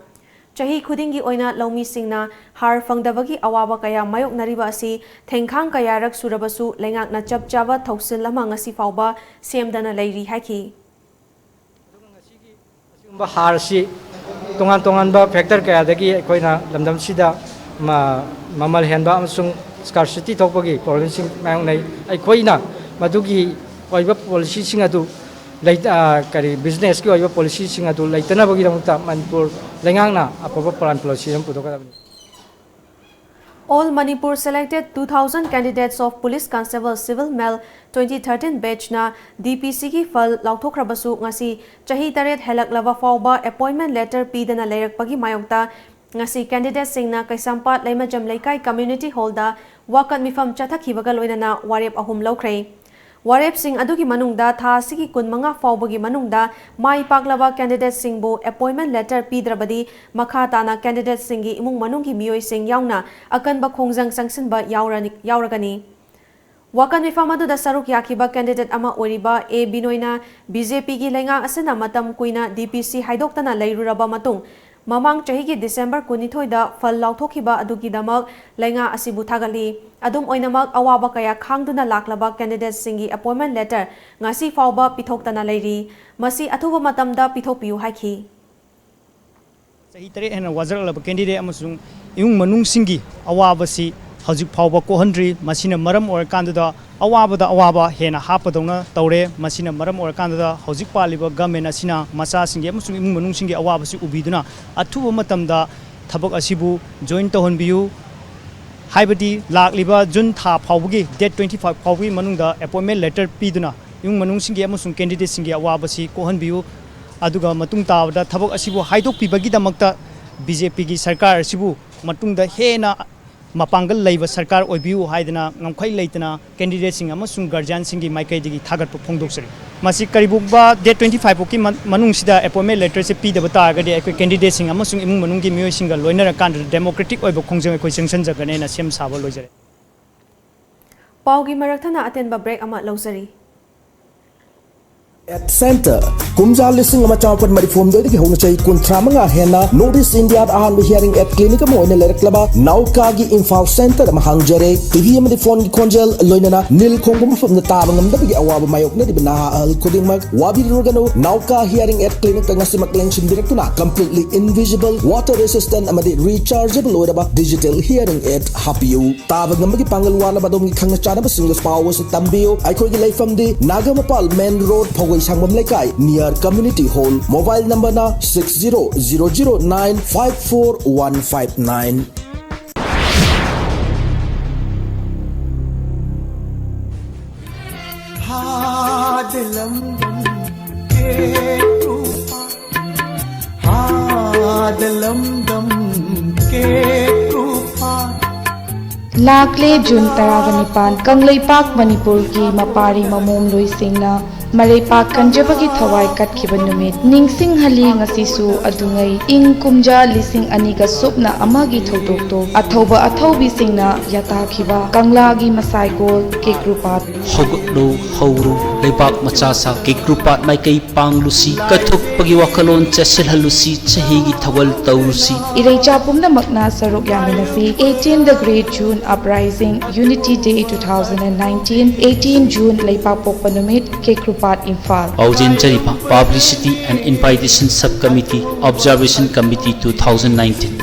ꯆꯍꯤ ꯈꯨꯗꯤꯡꯒꯤ ꯑꯣꯏꯅ ꯂꯧꯃꯤꯁꯤꯡꯅ ꯍꯥꯔ ꯐꯪꯗꯕꯒꯤ ꯑꯋꯥꯕ ꯀꯌꯥ ꯃꯥꯌꯣꯛꯅꯔꯤꯕ ꯑꯁꯤ ꯊꯦꯡꯈꯥꯡ ꯀꯌꯥꯔꯛ ꯁꯨꯔꯕꯁꯨ ꯂꯩꯉꯥꯛꯅ ꯆꯞ ꯆꯥꯕ ꯊꯧꯁꯤꯜ ꯑꯃ ꯉꯁꯤ ꯐꯥꯎꯕ ꯁꯦꯝꯗꯅ ꯂꯩꯔꯤ ꯍꯥꯏꯈꯤ꯫ ꯑꯁꯤꯒꯨꯝꯕ ꯍꯥꯔ ꯑꯁꯤ ꯇꯣꯉꯥꯟ ꯇꯣꯉꯥꯟꯕ factor ꯀꯌꯥꯗꯒꯤ ꯑꯩꯈꯣꯏꯅ ꯂꯝꯗꯝꯁꯤꯗ ꯃ-, ꯃꯃꯜ ꯍꯦꯟꯕ ꯑꯃꯁꯨꯡ scarcity ꯊꯣꯛꯄꯒꯤ problemꯁꯤꯡ ꯃꯥꯌꯣꯛꯅꯩ꯫ ꯑꯩꯈꯣꯏꯅ ꯃꯗꯨꯒꯤ ꯑꯣꯏꯕ policyꯁꯤꯡ ꯑꯗꯨ ꯂꯩ-, ꯑ, ꯀꯔꯤ, businessꯀꯤ ꯑꯣꯏꯕ policyꯁꯤꯡ ꯑꯗꯨ ꯂꯩꯇꯅꯕꯒꯤꯗꯃꯛꯇ ꯃꯅꯤꯄꯨꯔ ꯂꯩꯉꯥꯛꯅ ꯑꯐꯕ plan policy ꯑꯃ ꯄꯨꯊꯣꯛꯀꯗꯕꯅꯤ꯫ All Manipur selected two thousand candidates of Police Constable Civil Male twenty thirteen batch ꯅ D P C ꯒꯤ ꯐꯜ ꯂꯥꯎꯊꯣꯛꯈ꯭ꯔꯕꯁꯨ, ꯉꯁꯤ ꯆꯍꯤ ꯇꯔꯦꯠ ꯍꯦꯜꯂꯛꯂꯕ ꯐꯥꯎꯕ appointment letter ꯄꯤꯗꯅ ꯂꯩꯔꯛꯄꯒꯤ ꯃꯥꯌꯣꯛꯇ ꯉꯁꯤ candidate ꯁꯤꯡꯅ ꯀꯩꯁꯥꯝꯄꯥꯠ ꯂꯩꯃꯖꯝ ꯂꯩꯀꯥꯏ community hall ꯗ ꯋꯥꯀꯠ ꯃꯤꯐꯝ ꯆꯠꯊꯈꯤꯕꯒ ꯂꯣꯏꯅꯅ ꯋꯥꯔꯦꯞ ꯑꯍꯨꯝ ꯂꯧꯈ꯭ꯔꯦ꯫ ꯋꯥꯔꯦꯞꯁꯤꯡ ꯑꯗꯨꯒꯤ ꯃꯅꯨꯡꯗ ꯊꯥ ꯑꯁꯤꯒꯤ ꯀꯨꯟꯃꯉꯥ ꯐꯥꯎꯕꯒꯤ ꯃꯅꯨꯡꯗ ꯃꯥꯏ ꯄꯥꯛꯂꯕ candidate ꯁꯤꯡꯕꯨ appointment letter ꯄꯤꯗ꯭ꯔꯕꯗꯤ ꯃꯈꯥ ꯇꯥꯅ candidate ꯁꯤꯡꯒꯤ ꯏꯃꯨꯡ ꯃꯅꯨꯡꯒꯤ ꯃꯤꯑꯣꯏꯁꯤꯡ ꯌꯥꯎꯅ ꯑꯀꯟꯕ ꯈꯣꯡꯖꯪ ꯆꯪꯁꯤꯟꯕ ꯌꯥꯎꯔꯅꯤ-, ꯌꯥꯎꯔꯒꯅꯤ꯫ ꯋꯥꯀꯠ ꯃꯤꯐꯝ ꯑꯗꯨꯗ ꯁꯔꯨꯛ ꯌꯥꯈꯤꯕ candidate ꯑꯃ ꯑꯣꯏꯔꯤꯕ ꯑꯦ ꯕꯤꯅꯣꯏꯅ B J P ꯒꯤ ꯂꯩꯉꯥꯛ ꯑꯁꯤꯅ ꯃꯇꯝ ꯀꯨꯏꯅ D P C ꯍꯥꯏꯗꯣꯛꯇꯅ ꯂꯩꯔꯨꯔꯕ ꯃꯇꯨꯡ, ꯃꯃꯥꯡ ꯆꯍꯤꯒꯤ December ꯀꯨꯟꯅꯤꯊꯣꯏꯗ ꯐꯜ ꯂꯥꯎꯊꯣꯛꯈꯤꯕ ꯑꯗꯨꯒꯤꯗꯃꯛ ꯂꯩꯉꯥꯛ ꯑꯁꯤꯕꯨ ꯊꯥꯒꯠꯂꯤ꯫ ꯑꯗꯨꯝ ꯑꯣꯏꯅꯃꯛ, ꯑꯋꯥꯕ ꯀꯌꯥ ꯈꯥꯡꯗꯨꯅ ꯂꯥꯛꯂꯕ candidate ꯁꯤꯡꯒꯤ appointment letter ꯉꯁꯤ ꯐꯥꯎꯕ ꯄꯤꯊꯣꯛꯇꯅ ꯂꯩꯔꯤ꯫ ꯃꯁꯤ ꯑꯊꯨꯕ ꯃꯇꯝꯗ ꯄꯤꯊꯣꯛꯄꯤꯌꯨ ꯍꯥꯏꯈꯤ꯫ ꯆꯍꯤ ꯇꯔꯦꯠ ꯍꯦꯟꯅ ꯋꯥꯖꯔꯛꯂꯕ candidate ꯑꯃꯁꯨꯡ ꯏꯃꯨꯡ ꯃꯅꯨꯡꯁꯤꯡꯒꯤ ꯑꯋꯥꯕꯁꯤ ꯍꯧꯖꯤꯛ ꯐꯥꯎꯕ ꯀꯣꯛꯍꯟꯗ꯭ꯔꯤ꯫ ꯃꯁꯤꯅ ꯃꯔꯝ ꯑꯣꯏꯔꯀꯥꯟꯗꯨꯗ ꯑꯋꯥꯕꯗ ꯑꯋꯥꯕ ꯍꯦꯟꯅ ꯍꯥꯞꯄꯗꯧꯅ ꯇꯧꯔꯦ꯫ ꯃꯁꯤꯅ ꯃꯔꯝ ꯑꯣꯏꯔꯀꯥꯟꯗꯨꯗ ꯍꯧꯖꯤꯛ ꯄꯥꯜꯂꯤꯕ government ꯑꯁꯤꯅ ꯃꯆꯥꯁꯤꯡꯒꯤ ꯑꯃꯁꯨꯡ ꯏꯃꯨꯡ ꯃꯅꯨꯡꯁꯤꯡꯒꯤ ꯑꯋꯥꯕꯁꯤ ꯎꯕꯤꯗꯨꯅ ꯑꯊꯨꯕ ꯃꯇꯝꯗ ꯊꯕꯛ ꯑꯁꯤꯕꯨ join ꯇꯧꯍꯟꯕꯤꯌꯨ꯫ ꯍꯥꯏꯕꯗꯤ ꯂꯥꯛꯂꯤꯕ June ꯊꯥ ꯐꯥꯎꯕꯒꯤ, date twenty five ꯐꯥꯎꯕꯒꯤ ꯃꯅꯨꯡꯗ appointment letter ꯄꯤꯗꯨꯅ ꯏꯃꯨꯡ ꯃꯅꯨꯡꯁꯤꯡꯒꯤ ꯑꯃꯁꯨꯡ candidate ꯁꯤꯡꯒꯤ ꯑꯋꯥꯕꯁꯤ ꯀꯣꯛꯍꯟꯕꯤꯌꯨ꯫ ꯑꯗꯨꯒ ꯃꯇꯨꯡ ꯇꯥꯕꯗ ꯊꯕꯛ ꯑꯁꯤꯕꯨ ꯍꯥꯏꯗꯣꯛꯄꯤꯕꯒꯤꯗꯃꯛꯇ B J P ꯒꯤ ꯁꯔꯀꯥꯔ ꯑꯁꯤꯕꯨ ꯃꯇꯨꯡꯗ ꯍꯦꯟꯅ ꯃꯄꯥꯡꯒꯜ ꯂꯩꯕ ꯁꯔꯀꯥꯔ ꯑꯣꯏꯕꯤꯌꯨ ꯍꯥꯏꯗꯅ ꯉꯝꯈꯩ ꯂꯩꯇꯅ candidate ꯁꯤꯡ ꯑꯃꯁꯨꯡ guardian ꯁꯤꯡꯒꯤ ꯃꯥꯏꯀꯩꯗꯒꯤ ꯊꯥꯒꯠꯄ ꯐꯣꯡꯗꯣꯛꯆꯔꯤ꯫ ꯃꯁꯤ ꯀꯔꯤꯒꯨꯝꯕ date twenty five ꯐꯥꯎꯒꯤ ꯃ-, ꯃꯅꯨꯡꯁꯤꯗ appointment letter ꯁꯦ ꯄꯤꯗꯕ ꯇꯥꯔꯒꯗꯤ ꯑꯩꯈꯣꯏ candidate ꯁꯤꯡ ꯑꯃꯁꯨꯡ ꯏꯃꯨꯡ ꯃꯅꯨꯡꯒꯤ ꯃꯤꯑꯣꯏꯁꯤꯡꯒ ꯂꯣꯏꯅꯔꯀꯥꯟꯗ democratic ꯑꯣꯏꯕ ꯈꯣꯡꯖꯪ ꯑꯩꯈꯣꯏ ꯆꯪꯁꯤꯟꯖꯒꯅꯦꯅ ꯁꯦꯝ ꯁꯥꯕ ꯂꯣꯏꯖꯔꯦ꯫ ꯄꯥꯎꯒꯤ ꯃꯔꯛ ꯊꯠꯅ ꯑꯇꯦꯟꯕ break ꯑꯃ ꯂꯧꯖꯔꯤ꯫ Eight centre. ꯀꯨꯝꯖꯥ ꯂꯤꯁꯤꯡ ꯑꯃ ꯆꯥꯃꯥꯄꯟ ꯃꯔꯤꯐꯨ ꯍꯨꯝꯗꯣꯏꯗꯒꯤ ꯍꯧꯅ ꯆꯍꯤ ꯀꯨꯟꯊ꯭ꯔꯥ ꯃꯉꯥ ꯍꯦꯟꯅ North East India ꯗ ꯑꯍꯥꯟꯕ hearing aid clinic ꯑꯃ ꯑꯣꯏꯅ ꯂꯩꯔꯛꯂꯕ ꯅꯥꯎꯀꯥꯒꯤ ꯏꯝꯐꯥꯜ ꯁꯦꯟꯇꯔ ꯑꯃ ꯍꯥꯡꯖꯔꯦ꯫ ꯇꯤ ꯚꯤ ꯑꯃꯗꯤ ꯐꯣꯟꯒꯤ ꯈꯣꯟꯖꯦꯜ, ꯂꯣꯏꯅꯅ ꯅꯤꯜ ꯈꯣꯡꯕ ꯃꯐꯝꯗ ꯇꯥꯕ ꯉꯝꯗꯕꯒꯤ ꯑꯋꯥꯕ ꯃꯥꯌꯣꯛꯅꯔꯤꯕ ꯅꯍꯥ ꯑꯍꯜ ꯈꯨꯗꯤꯡꯃꯛ ꯋꯥꯕꯤꯔꯨꯔꯒꯅꯨ꯫ ꯅꯥꯎꯀꯥ hearing aid clinic ꯇ ꯉꯁꯤꯃꯛ ꯂꯦꯡꯁꯤꯟꯕꯤꯔꯛꯇꯨꯅ completely invisible, water resistant ꯑꯃꯗꯤ rechargeable ꯑꯣꯏꯔꯕ digital hearing aid ꯍꯥꯞꯄꯤꯌꯨ꯫ ꯇꯥꯕ ꯉꯝꯕꯒꯤ ꯄꯥꯡꯒꯜ ꯋꯥꯠꯂꯕ ꯑꯗꯣꯝꯒꯤ ꯈꯪꯅ ꯆꯥꯟꯅꯕꯁꯤꯡꯗꯁꯨ ꯄꯥꯎ ꯑꯁꯤ ꯇꯝꯕꯤꯌꯨ꯫ ꯑꯩꯈꯣꯏꯒꯤ ꯂꯩꯐꯝꯗꯤ ꯅꯥꯒꯥꯃꯄꯥꯜ main road, ꯐꯧꯒꯩ ꯁꯥꯡꯕꯝ ꯂꯩꯀꯥꯏ, near community hall꯫ Mobile number ꯅ six zero zero zero nine five four one five nine꯫ ꯂꯥꯛꯂꯦ ꯖꯨꯟ ꯇꯔꯥꯒ ꯅꯤꯄꯥꯟ, ꯀꯪꯂꯩꯄꯥꯛ ꯃꯅꯤꯄꯨꯔꯒꯤ ꯃꯄꯥꯔꯤ ꯃꯃꯣꯝ ꯂꯣꯏꯁꯤꯡꯅ ꯃꯔꯩꯄꯥꯛ ꯀꯟꯖꯕꯒꯤ ꯊꯋꯥꯏ ꯀꯠꯈꯤꯕ ꯅꯨꯃꯤꯠ꯫ ꯅꯤꯡꯁꯤꯡꯍꯜꯂꯤ ꯉꯁꯤꯁꯨ ꯑꯗꯨꯉꯩ ꯏꯪ ꯀꯨꯝꯖꯥ ꯂꯤꯁꯤꯡ ꯑꯅꯤꯒ ꯁꯨꯞꯅ ꯑꯃꯒꯤ ꯊꯧꯗꯣꯛꯇꯣ ꯑꯊꯧꯕ ꯑꯊꯧꯕꯤꯁꯤꯡꯅ ꯌꯥꯇꯥꯈꯤꯕ ꯀꯪꯂꯥꯒꯤ ꯃꯁꯥꯏꯒꯣꯜ ꯀꯦꯀ꯭ꯔꯨꯄꯥꯠ꯫ ꯍꯧꯒꯠꯂꯨ, ꯍꯧꯔꯨ, ꯂꯩꯕꯥꯛ ꯃꯆꯥ ꯁꯥ ꯀꯦꯀ꯭ꯔꯨꯄꯥꯠ ꯃꯥꯏꯀꯩ ꯄꯥꯡꯂꯨꯁꯤ, ꯀꯠꯊꯣꯛꯄꯒꯤ ꯋꯥꯈꯜꯂꯣꯟ ꯆꯦꯠꯁꯤꯜꯍꯜꯂꯨꯁꯤ, ꯆꯍꯤꯒꯤ ꯊꯧꯒꯜ ꯇꯧꯔꯨꯁꯤ꯫ ꯏꯔꯩꯆꯥ ꯄꯨꯝꯅꯃꯛꯅ ꯁꯔꯨꯛ ꯌꯥꯃꯤꯟꯅꯁꯤ꯫ Eighteen the Great June Uprising, Unity Day two thousand and nineteen, eighteen June, ꯂꯩꯄꯥꯛꯄꯣꯛꯄ ꯅꯨꯃꯤꯠ, ꯀꯦꯀ꯭ꯔꯨꯄꯥꯠ, Imphal. ꯄꯥꯎꯖꯦꯟꯖꯔꯤꯕ Publicity and Invitation Sub Committee, Observation Committee two thousand nineteen.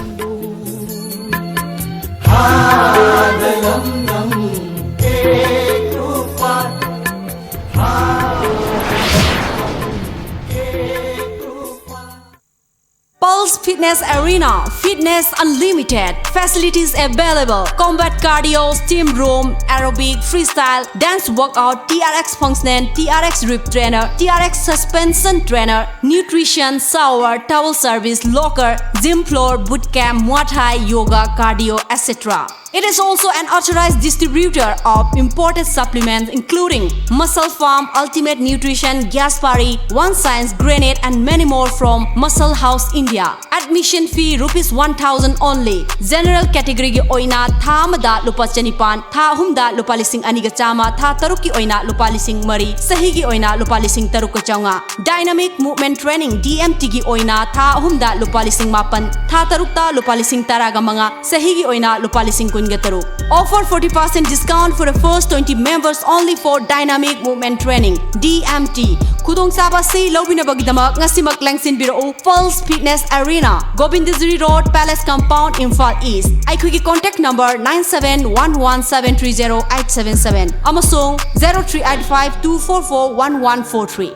Pulse Fitness Arena, fitness unlimited, facilities available, combat cardio, steam room, aerobic, freestyle, dance workout, T R X functional, T R X rib trainer, T R X suspension trainer, nutrition, shower, towel service, locker, gym floor, boot camp, Muay Thai, yoga, cardio, et cetera. It is also an authorized distributor of imported supplements including Muscle Farm, Ultimate Nutrition, Gaspari, One Science, Granite, and many more from Muscle House India. Admission fee rupees one thousand only. General category ꯒꯤ ꯑꯣꯏꯅ ꯊꯥ ꯑꯃꯗ ꯂꯨꯄꯥ ꯆꯅꯤꯄꯥꯟ, ꯊꯥ ꯑꯍꯨꯝꯗ ꯂꯨꯄꯥ ꯂꯤꯁꯤꯡ ꯑꯅꯤꯒ ꯆꯥꯝꯃ, ꯊꯥ ꯇꯔꯨꯛꯀꯤ ꯑꯣꯏꯅ ꯂꯨꯄꯥ ꯂꯤꯁꯤꯡ ꯃꯔꯤ, ꯆꯍꯤꯒꯤ ꯑꯣꯏꯅ ꯂꯨꯄꯥ ꯂꯤꯁꯤꯡ ꯇꯔꯨꯛꯀ ꯆꯥꯝꯃꯉꯥ꯫ Dynamic Movement Training, D M T, ꯒꯤ ꯑꯣꯏꯅ ꯊꯥ ꯑꯍꯨꯝꯗ ꯂꯨꯄꯥ ꯂꯤꯁꯤꯡ ꯃꯥꯄꯟ, ꯊꯥ ꯇꯔꯨꯛꯇ ꯂꯨꯄꯥ ꯂꯤꯁꯤꯡ ꯇꯔꯥꯒ ꯃꯉꯥ, ꯆꯍꯤꯒꯤ ꯑꯣꯏꯅ ꯂꯨꯄꯥ ꯂꯤꯁꯤꯡ ꯀꯨꯟꯒ ꯇꯔꯨꯛ꯫ Offer forty percent discount for the first twenty members only for Dynamic Movement Training, D M T꯫ ꯈꯨꯗꯣꯡꯆꯥꯕ ꯑꯁꯤ ꯂꯧꯕꯤꯅꯕꯒꯤꯗꯃꯛ ꯉꯁꯤꯃꯛ ꯂꯦꯡꯁꯤꯟꯕꯤꯔꯛꯎ꯫ Pulse Fitness Arena, Govindagiri Road, Palace Compound, Imphal East. ꯑꯩꯈꯣꯏꯒꯤ contact number nine seven one one seven three zero eight seven seven ꯑꯃꯁꯨꯡ zero three eight five two four four one one four three꯫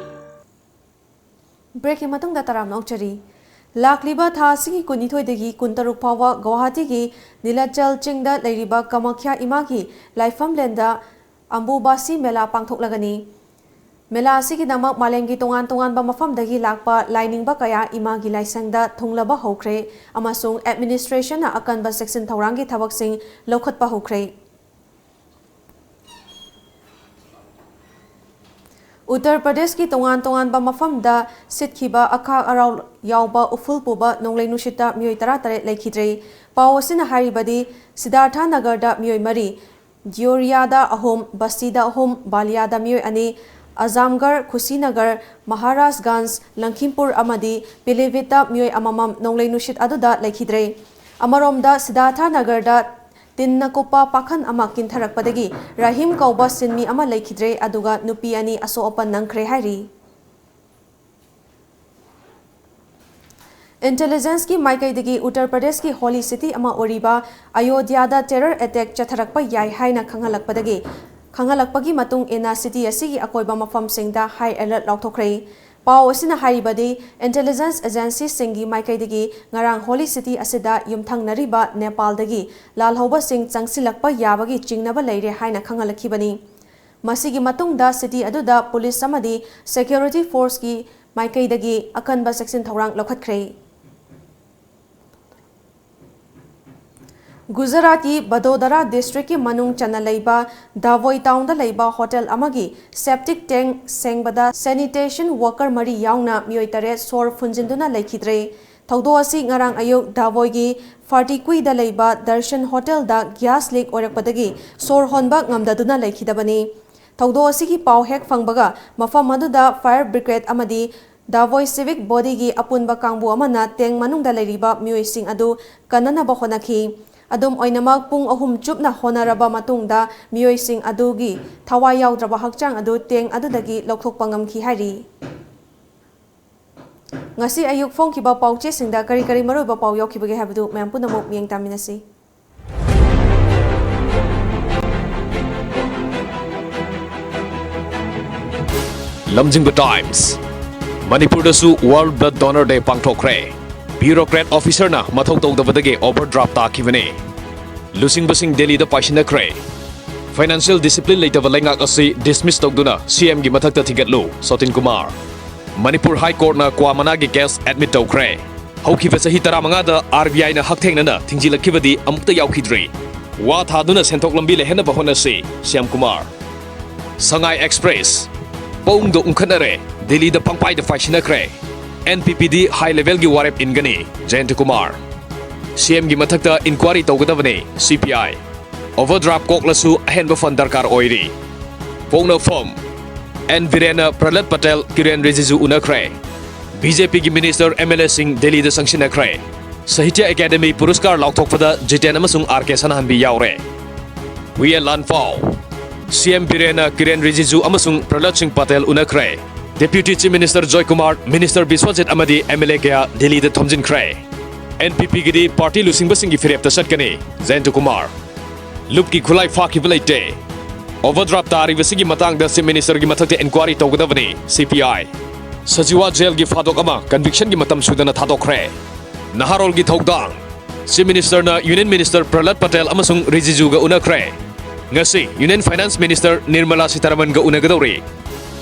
Break ꯀꯤ ꯃꯇꯨꯡꯗ ꯇꯔꯥꯝꯅ ꯑꯣꯛꯆꯔꯤ꯫ ꯂꯥꯛꯂꯤꯕ ꯊꯥ ꯑꯁꯤꯒꯤ ꯀꯨꯟꯅꯤꯊꯣꯏꯗꯒꯤ ꯀꯨꯟꯇꯔꯨꯛ ꯐꯥꯎꯕ ꯒꯧꯍꯥꯇꯤꯒꯤ ꯅꯤꯂꯥꯆꯜ ꯆꯤꯡꯗ ꯂꯩꯔꯤꯕ ꯀꯃꯈ꯭ꯌꯥ ꯏꯃꯥꯒꯤ ꯂꯥꯏꯐꯝꯂꯦꯟꯗ ꯑꯝꯕꯨꯕꯥꯁꯤ ꯃꯦꯂꯥ ꯄꯥꯡꯊꯣꯛꯂꯒꯅꯤ꯫ ꯃꯦꯂꯥ ꯑꯁꯤꯒꯤꯗꯃꯛ ꯃꯥꯂꯦꯝꯒꯤ ꯇꯣꯉꯥꯟ ꯇꯣꯉꯥꯟꯕ ꯃꯐꯝꯗꯒꯤ ꯂꯥꯛꯄ ꯂꯥꯏꯅꯤꯡꯕ ꯀꯌꯥ ꯏꯃꯥꯒꯤ ꯂꯥꯏꯁꯪꯗ ꯊꯨꯡꯂꯕ ꯍꯧꯈ꯭ꯔꯦ ꯑꯃꯁꯨꯡ ꯑꯦꯗꯃꯤꯅꯤꯁꯇ꯭ꯔꯦꯁꯟꯅ ꯑꯀꯟꯕ ꯆꯦꯛꯁꯤꯟ ꯊꯧꯔꯥꯡꯒꯤ ꯊꯕꯛꯁꯤꯡ ꯂꯧꯈꯠꯄ ꯍꯧꯈ꯭ꯔꯦ꯫ ꯎꯠꯇꯔ ꯄ꯭ꯔꯗꯦꯁꯀꯤ ꯇꯣꯉꯥꯟ ꯇꯣꯉꯥꯟꯕ ꯃꯐꯝꯗ ꯁꯤꯠꯈꯤꯕ ꯑꯈꯥꯛ ꯑꯔꯥꯎ ꯌꯥꯎꯕ ꯎꯐꯨꯜ ꯄꯨꯕ ꯅꯣꯡꯂꯩ ꯅꯨꯡꯁꯤꯠꯇ ꯃꯤꯑꯣꯏ ꯇꯔꯥꯇꯔꯦꯠ ꯂꯩꯈꯤꯗ꯭ꯔꯦ꯫ ꯄꯥꯎ ꯑꯁꯤꯅ ꯍꯥꯏꯔꯤꯕꯗꯤ, ꯁꯤꯗꯥꯔꯊ ꯅꯒꯔꯗ ꯃꯤꯑꯣꯏ ꯃꯔꯤ, ꯗꯤꯑꯣꯔꯤꯌꯥꯗ ꯑꯍꯨꯝ, ꯕꯁꯇꯤꯗ ꯑꯍꯨꯝ, ꯕꯥꯂꯤꯌꯥꯗ ꯃꯤꯑꯣꯏ ꯑꯅꯤ, ꯑꯖꯥꯝꯒꯔ, ꯈꯨꯁꯤꯅꯒꯔ, ꯃꯍꯥꯔꯥꯖꯒꯟꯖ, ꯂꯪꯈꯤꯝꯄꯨꯔ ꯑꯃꯗꯤ ꯄꯤꯂꯤꯚꯤꯠꯇ ꯃꯤꯑꯣꯏ ꯑꯃꯃꯝ ꯅꯣꯡꯂꯩ ꯅꯨꯡꯁꯤꯠ ꯑꯗꯨꯗ ꯂꯩꯈꯤꯗ꯭ꯔꯦ꯫ ꯑꯃꯔꯣꯝꯗ, ꯁꯤꯗꯥꯔꯊ ꯅꯒꯔꯗ ꯇꯤꯟꯅ ꯀꯨꯞꯄ ꯄꯥꯈꯟ ꯑꯃ ꯀꯤꯟꯊꯔꯛꯄꯗꯒꯤ ꯔꯥꯍꯤꯝ ꯀꯧꯕ ꯁꯤꯟꯃꯤ ꯑꯃ ꯂꯩꯈꯤꯗ꯭ꯔꯦ, ꯑꯗꯨꯒ ꯅꯨꯄꯤ ꯑꯅꯤ ꯑꯁꯣꯛ ꯑꯄꯟ ꯅꯪꯈ꯭ꯔꯦ ꯍꯥꯏꯔꯤ꯫ ꯏꯟꯇꯦꯂꯤꯖꯦꯟꯁꯀꯤ ꯃꯥꯏꯀꯩꯗꯒꯤ ꯎꯠꯇꯔ ꯄ꯭ꯔꯗꯦꯁꯀꯤ ꯍꯣꯂꯤ ꯁꯤꯇꯤ ꯑꯃ ꯑꯣꯏꯔꯤꯕ ꯑꯌꯣꯙ꯭ꯌꯥꯗ ꯇꯦꯔꯔ ꯑꯦꯇꯦꯛ ꯆꯠꯊꯔꯛꯄ ꯌꯥꯏ ꯍꯥꯏꯅ ꯈꯪꯍꯜꯂꯛꯄꯗꯒꯤ, ꯈꯪꯍꯜꯂꯛꯄꯒꯤ ꯃꯇꯨꯡ ꯏꯟꯅ ꯁꯤꯇꯤ ꯑꯁꯤꯒꯤ ꯑꯀꯣꯏꯕ ꯃꯐꯝꯁꯤꯡꯗ ꯍꯥꯏ ꯑꯦꯂꯔꯠ ꯂꯥꯎꯊꯣꯛꯈ꯭ꯔꯦ꯫ ꯄꯥꯎ ꯑꯁꯤꯅ ꯍꯥꯏꯔꯤꯕꯗꯤ, ꯏꯟꯇꯦꯂꯤꯖꯦꯟꯁ ꯑꯦꯖꯦꯟꯁꯤꯁꯤꯡꯒꯤ ꯃꯥꯏꯀꯩꯗꯒꯤ ꯉꯔꯥꯡ ꯍꯣꯂꯤ ꯁꯤꯇꯤ ꯑꯁꯤꯗ ꯌꯨꯝꯊꯪꯅꯔꯤꯕ ꯅꯦꯄꯥꯜꯗꯒꯤ ꯂꯥꯜꯍꯧꯕꯁꯤꯡ ꯆꯪꯁꯤꯜꯂꯛꯄ ꯌꯥꯕꯒꯤ ꯆꯤꯡꯅꯕ ꯂꯩꯔꯦ ꯍꯥꯏꯅ ꯈꯪꯍꯜꯂꯛꯈꯤꯕꯅꯤ꯫ ꯃꯁꯤꯒꯤ ꯃꯇꯨꯡꯗ ꯁꯤꯇꯤ ꯑꯗꯨꯗ ꯄꯨꯂꯤꯁ ꯑꯃꯗꯤ ꯁꯦꯀ꯭ꯌꯨꯔꯤꯇꯤ ꯐꯣꯔꯁꯀꯤ ꯃꯥꯏꯀꯩꯗꯒꯤ ꯑꯀꯟꯕ ꯆꯦꯛꯁꯤꯟ ꯊꯧꯔꯥꯡ ꯂꯧꯈꯠꯈ꯭ꯔꯦ꯫ ꯒꯨꯖꯔꯥꯠꯀꯤ ꯕꯗꯣꯗꯔꯥ ꯗꯤꯁꯇ꯭ꯔꯤꯛꯀꯤ ꯃꯅꯨꯡ ꯆꯟꯅ ꯂꯩꯕ ꯗꯥꯕꯣꯏ ꯇꯥꯎꯟꯗ ꯂꯩꯕ ꯍꯣꯇꯦꯜ ꯑꯃꯒꯤ ꯁꯦꯞꯇꯤꯛ ꯇꯦꯡ ꯁꯦꯡꯕꯗ ꯁꯦꯅꯤꯇꯦꯁꯟ ꯋꯥꯀꯔ ꯃꯔꯤ ꯌꯥꯎꯅ ꯃꯤꯑꯣꯏ ꯇꯔꯦꯠ ꯁꯣꯔ ꯐꯨꯟꯖꯤꯟꯗꯨꯅ ꯂꯩꯈꯤꯗ꯭ꯔꯦ꯫ ꯊꯧꯗꯣꯛ ꯑꯁꯤ ꯉꯔꯥꯡ ꯑꯌꯨꯛ ꯗꯥꯕꯣꯏꯒꯤ ꯐꯥꯔꯇꯤꯀꯨꯏꯗ ꯂꯩꯕ ꯗꯔꯁꯟ ꯍꯣꯇꯦꯜꯗ ꯒ꯭ꯌꯥꯁ ꯂꯤꯛ ꯑꯣꯏꯔꯛꯄꯗꯒꯤ ꯁꯣꯔ ꯍꯣꯟꯕ ꯉꯝꯗꯗꯨꯅ ꯂꯩꯈꯤꯗꯕꯅꯤ꯫ ꯊꯧꯗꯣꯛ ꯑꯁꯤꯒꯤ ꯄꯥꯎ ꯍꯦꯛ ꯐꯪꯕꯒ ꯃꯐꯝ ꯑꯗꯨꯗ ꯐꯥꯌꯔ ꯕ꯭ꯔꯤꯒꯦꯗ ꯑꯃꯗꯤ ꯗꯥꯕꯣꯏ ꯁꯤꯚꯤꯛ ꯕꯣꯗꯤꯒꯤ ꯑꯄꯨꯟꯕ ꯀꯥꯡꯕꯨ ꯑꯃꯅ ꯇꯦꯡ ꯃꯅꯨꯡꯗ ꯂꯩꯔꯤꯕ ꯃꯤꯑꯣꯏꯁꯤꯡ ꯑꯗꯨ ꯀꯟꯅꯅꯕ ꯍꯣꯠꯅꯈꯤ꯫ ꯑꯗꯨꯝ ꯑꯣꯏꯅꯃꯛ, ꯄꯨꯡ ꯑꯍꯨꯝ ꯆꯨꯞꯅ ꯍꯣꯠꯅꯔꯕ ꯃꯇꯨꯡꯗ ꯃꯤꯑꯣꯏꯁꯤꯡ ꯑꯗꯨꯒꯤ ꯊꯋꯥꯏ ꯌꯥꯎꯗ꯭ꯔꯕ ꯍꯛꯆꯥꯡ ꯑꯗꯨ ꯇꯦꯡ ꯑꯗꯨꯗꯒꯤ ꯂꯧꯊꯣꯛꯄ ꯉꯝꯈꯤ ꯍꯥꯏꯔꯤ꯫ ꯉꯁꯤ ꯑꯌꯨꯛ ꯐꯣꯡꯈꯤꯕ ꯄꯥꯎꯆꯦꯁꯤꯡꯗ ꯀꯔꯤ ꯀꯔꯤ ꯃꯔꯨꯑꯣꯏꯕ ꯄꯥꯎ ꯌꯥꯎꯈꯤꯕꯒꯦ ꯍꯥꯏꯕꯗꯨ ꯃꯌꯥꯝ ꯄꯨꯝꯅꯃꯛ ꯃꯤꯠꯌꯦꯡ ꯇꯥꯃꯤꯟꯅꯁꯤ꯫ ꯂꯝꯖꯤꯡꯕ ꯇꯥꯏꯝꯁ꯫ ꯃꯅꯤꯄꯨꯔꯗꯁꯨ ꯋꯥꯔꯜꯗ ꯕ꯭ꯂꯗ ꯗꯣꯅꯔ ꯗꯦ ꯄꯥꯡꯊꯣꯛꯈ꯭ꯔꯦ꯫ ꯕ꯭ꯌꯨꯔꯣꯀ꯭ꯔꯦꯠ ꯑꯣꯐꯤꯁꯔꯅ ꯃꯊꯧ ꯇꯧꯗꯕꯗꯒꯤ ꯑꯣꯚꯔꯗ꯭ꯔꯥꯐ ꯇꯥꯈꯤꯕꯅꯤ꯫ ꯂꯨꯆꯤꯡꯕꯁꯤꯡ ꯗꯦꯜꯂꯤꯗ ꯄꯥꯏꯁꯤꯟꯅꯈ꯭ꯔꯦ꯫ Financial discipline ꯂꯩꯇꯕ ꯂꯩꯉꯥꯛ ꯑꯁꯤ dismiss ꯇꯧꯗꯨꯅ CMꯒꯤ ꯃꯊꯛꯇ ꯊꯤꯒꯠꯂꯨ, ꯁꯣꯇꯤꯟ ꯀꯨꯃꯥꯔ꯫ ꯃꯅꯤꯄꯨꯔ High Courtꯅ ꯀ꯭ꯋꯥ ꯃꯅꯥꯒꯤ case admit ꯇꯧꯈ꯭ꯔꯦ꯫ ꯍꯧꯈꯤꯕ ꯆꯍꯤ ꯇꯔꯥꯃꯉꯥꯗ RBIꯅ ꯍꯛꯊꯦꯡꯅꯅ ꯊꯤꯡꯖꯤꯜꯂꯛꯈꯤꯕꯗꯤ ꯑꯃꯨꯛꯇ ꯌꯥꯎꯈꯤꯗ꯭ꯔꯤ꯫ ꯋꯥ ꯊꯥꯗꯨꯅ ꯁꯦꯟꯊꯣꯛ ꯂꯝꯕꯤ ꯂꯩꯍꯟꯅꯕ ꯍꯣꯠꯅꯁꯤ, ꯁ꯭ꯌꯥꯝ ꯀꯨꯃꯥꯔ꯫ ꯁꯉꯥꯏ Express ꯄꯧꯡꯗ ꯎꯪꯈꯠꯅꯔꯦ꯫ ꯗꯤꯜꯂꯤꯗ ꯄꯪꯄꯥꯏꯗ ꯄꯥꯏꯁꯤꯟꯅꯈ꯭ꯔꯦ꯫ NPPꯗꯤ high levelꯒꯤ ꯋꯥꯔꯦꯞ ꯏꯟꯒꯅꯤ, ꯖꯌꯟꯇ ꯀꯨꯃꯥꯔ꯫ CMꯒꯤ ꯃꯊꯛꯇ inquiry ꯇꯧꯒꯗꯕꯅꯤ, CPI꯫ Overdraft ꯀꯣꯛꯂꯁꯨ ꯑꯍꯦꯟꯕ fund ꯗꯔꯀꯥꯔ ꯑꯣꯏꯔꯤ꯫ ꯄꯣꯛꯅꯐꯝ, N ꯕꯤꯔꯦꯟꯅ ꯄ꯭ꯔꯍꯂꯥꯗ ꯄꯇꯦꯜ, ꯀꯤꯔꯦꯟ ꯔꯤꯖꯤꯖꯨ ꯎꯅꯈ꯭ꯔꯦ꯫ BJPꯒꯤ minister, MLAꯁꯤꯡ ꯗꯤꯜꯂꯤꯗ ꯆꯪꯁꯤꯟꯅꯈ꯭ꯔꯦ꯫ ꯁꯥꯍꯤꯇ꯭ꯌ ꯑꯦꯀꯥꯗꯦꯃꯤ ꯄꯨꯔꯁꯀꯥꯔ ꯂꯥꯎꯊꯣꯛꯄꯗ ꯖꯤꯇꯦꯟ ꯑꯃꯁꯨꯡ R K ꯁꯅꯥꯍꯟꯕꯤ ꯌꯥꯎꯔꯦ꯫ ꯍꯨꯌꯦꯟ ꯂꯥꯟꯐꯥꯎ, CM ꯕꯤꯔꯦꯟꯅ ꯀꯤꯔꯦꯟ ꯔꯤꯖꯤꯖꯨ ꯑꯃꯁꯨꯡ ꯄ꯭ꯔꯍꯂꯥꯗ ꯁꯤꯡ Patel ꯎꯅꯈ꯭ꯔꯦ꯫ Deputy Chief Minister Joykumar, Minister Biswajit ꯑꯃꯗꯤ MLA ꯀꯌꯥ ꯗꯤꯜꯂꯤꯗ ꯊꯣꯝꯖꯤꯟꯈ꯭ꯔꯦ꯫ NPPꯒꯤꯗꯤ party ꯂꯨꯆꯤꯡꯕꯁꯤꯡꯒꯤ ꯐꯤꯔꯦꯞꯇ ꯆꯠꯀꯅꯤ, ꯖꯌꯟꯇ ꯀꯨꯃꯥꯔ꯫ ꯂꯨꯞꯀꯤ ꯈꯨꯠꯂꯥꯏ ꯐꯥꯈꯤꯕ ꯂꯩꯇꯦ꯫ Overdraft ꯇꯥꯔꯤꯕꯁꯤꯒꯤ ꯃꯇꯥꯡꯗ Chief Ministerꯒꯤ ꯃꯊꯛꯇ inquiry ꯇꯧꯒꯗꯕꯅꯤ, CPI꯫ ꯁꯖꯤꯋꯥ ꯖꯦꯜꯒꯤ ꯐꯥꯗꯣꯛ ꯑꯃ convictionꯒꯤ ꯃꯇꯝ ꯁꯨꯗꯅ ꯊꯥꯗꯣꯛꯈ꯭ꯔꯦ꯫ ꯅꯍꯥꯔꯣꯜꯒꯤ ꯊꯧꯗꯥꯡ꯫ Chief Ministerꯅ Union Minister ꯄ꯭ꯔꯍꯂꯥꯗ ꯄꯇꯦꯜ ꯑꯃꯁꯨꯡ ꯔꯤꯖꯤꯖꯨꯒ ꯎꯅꯈ꯭ꯔꯦ꯫ ꯉꯁꯤ Union Finance Minister Nirmala ꯁꯤꯇꯥꯔꯥꯃꯟꯒ ꯎꯅꯒꯗꯧꯔꯤ꯫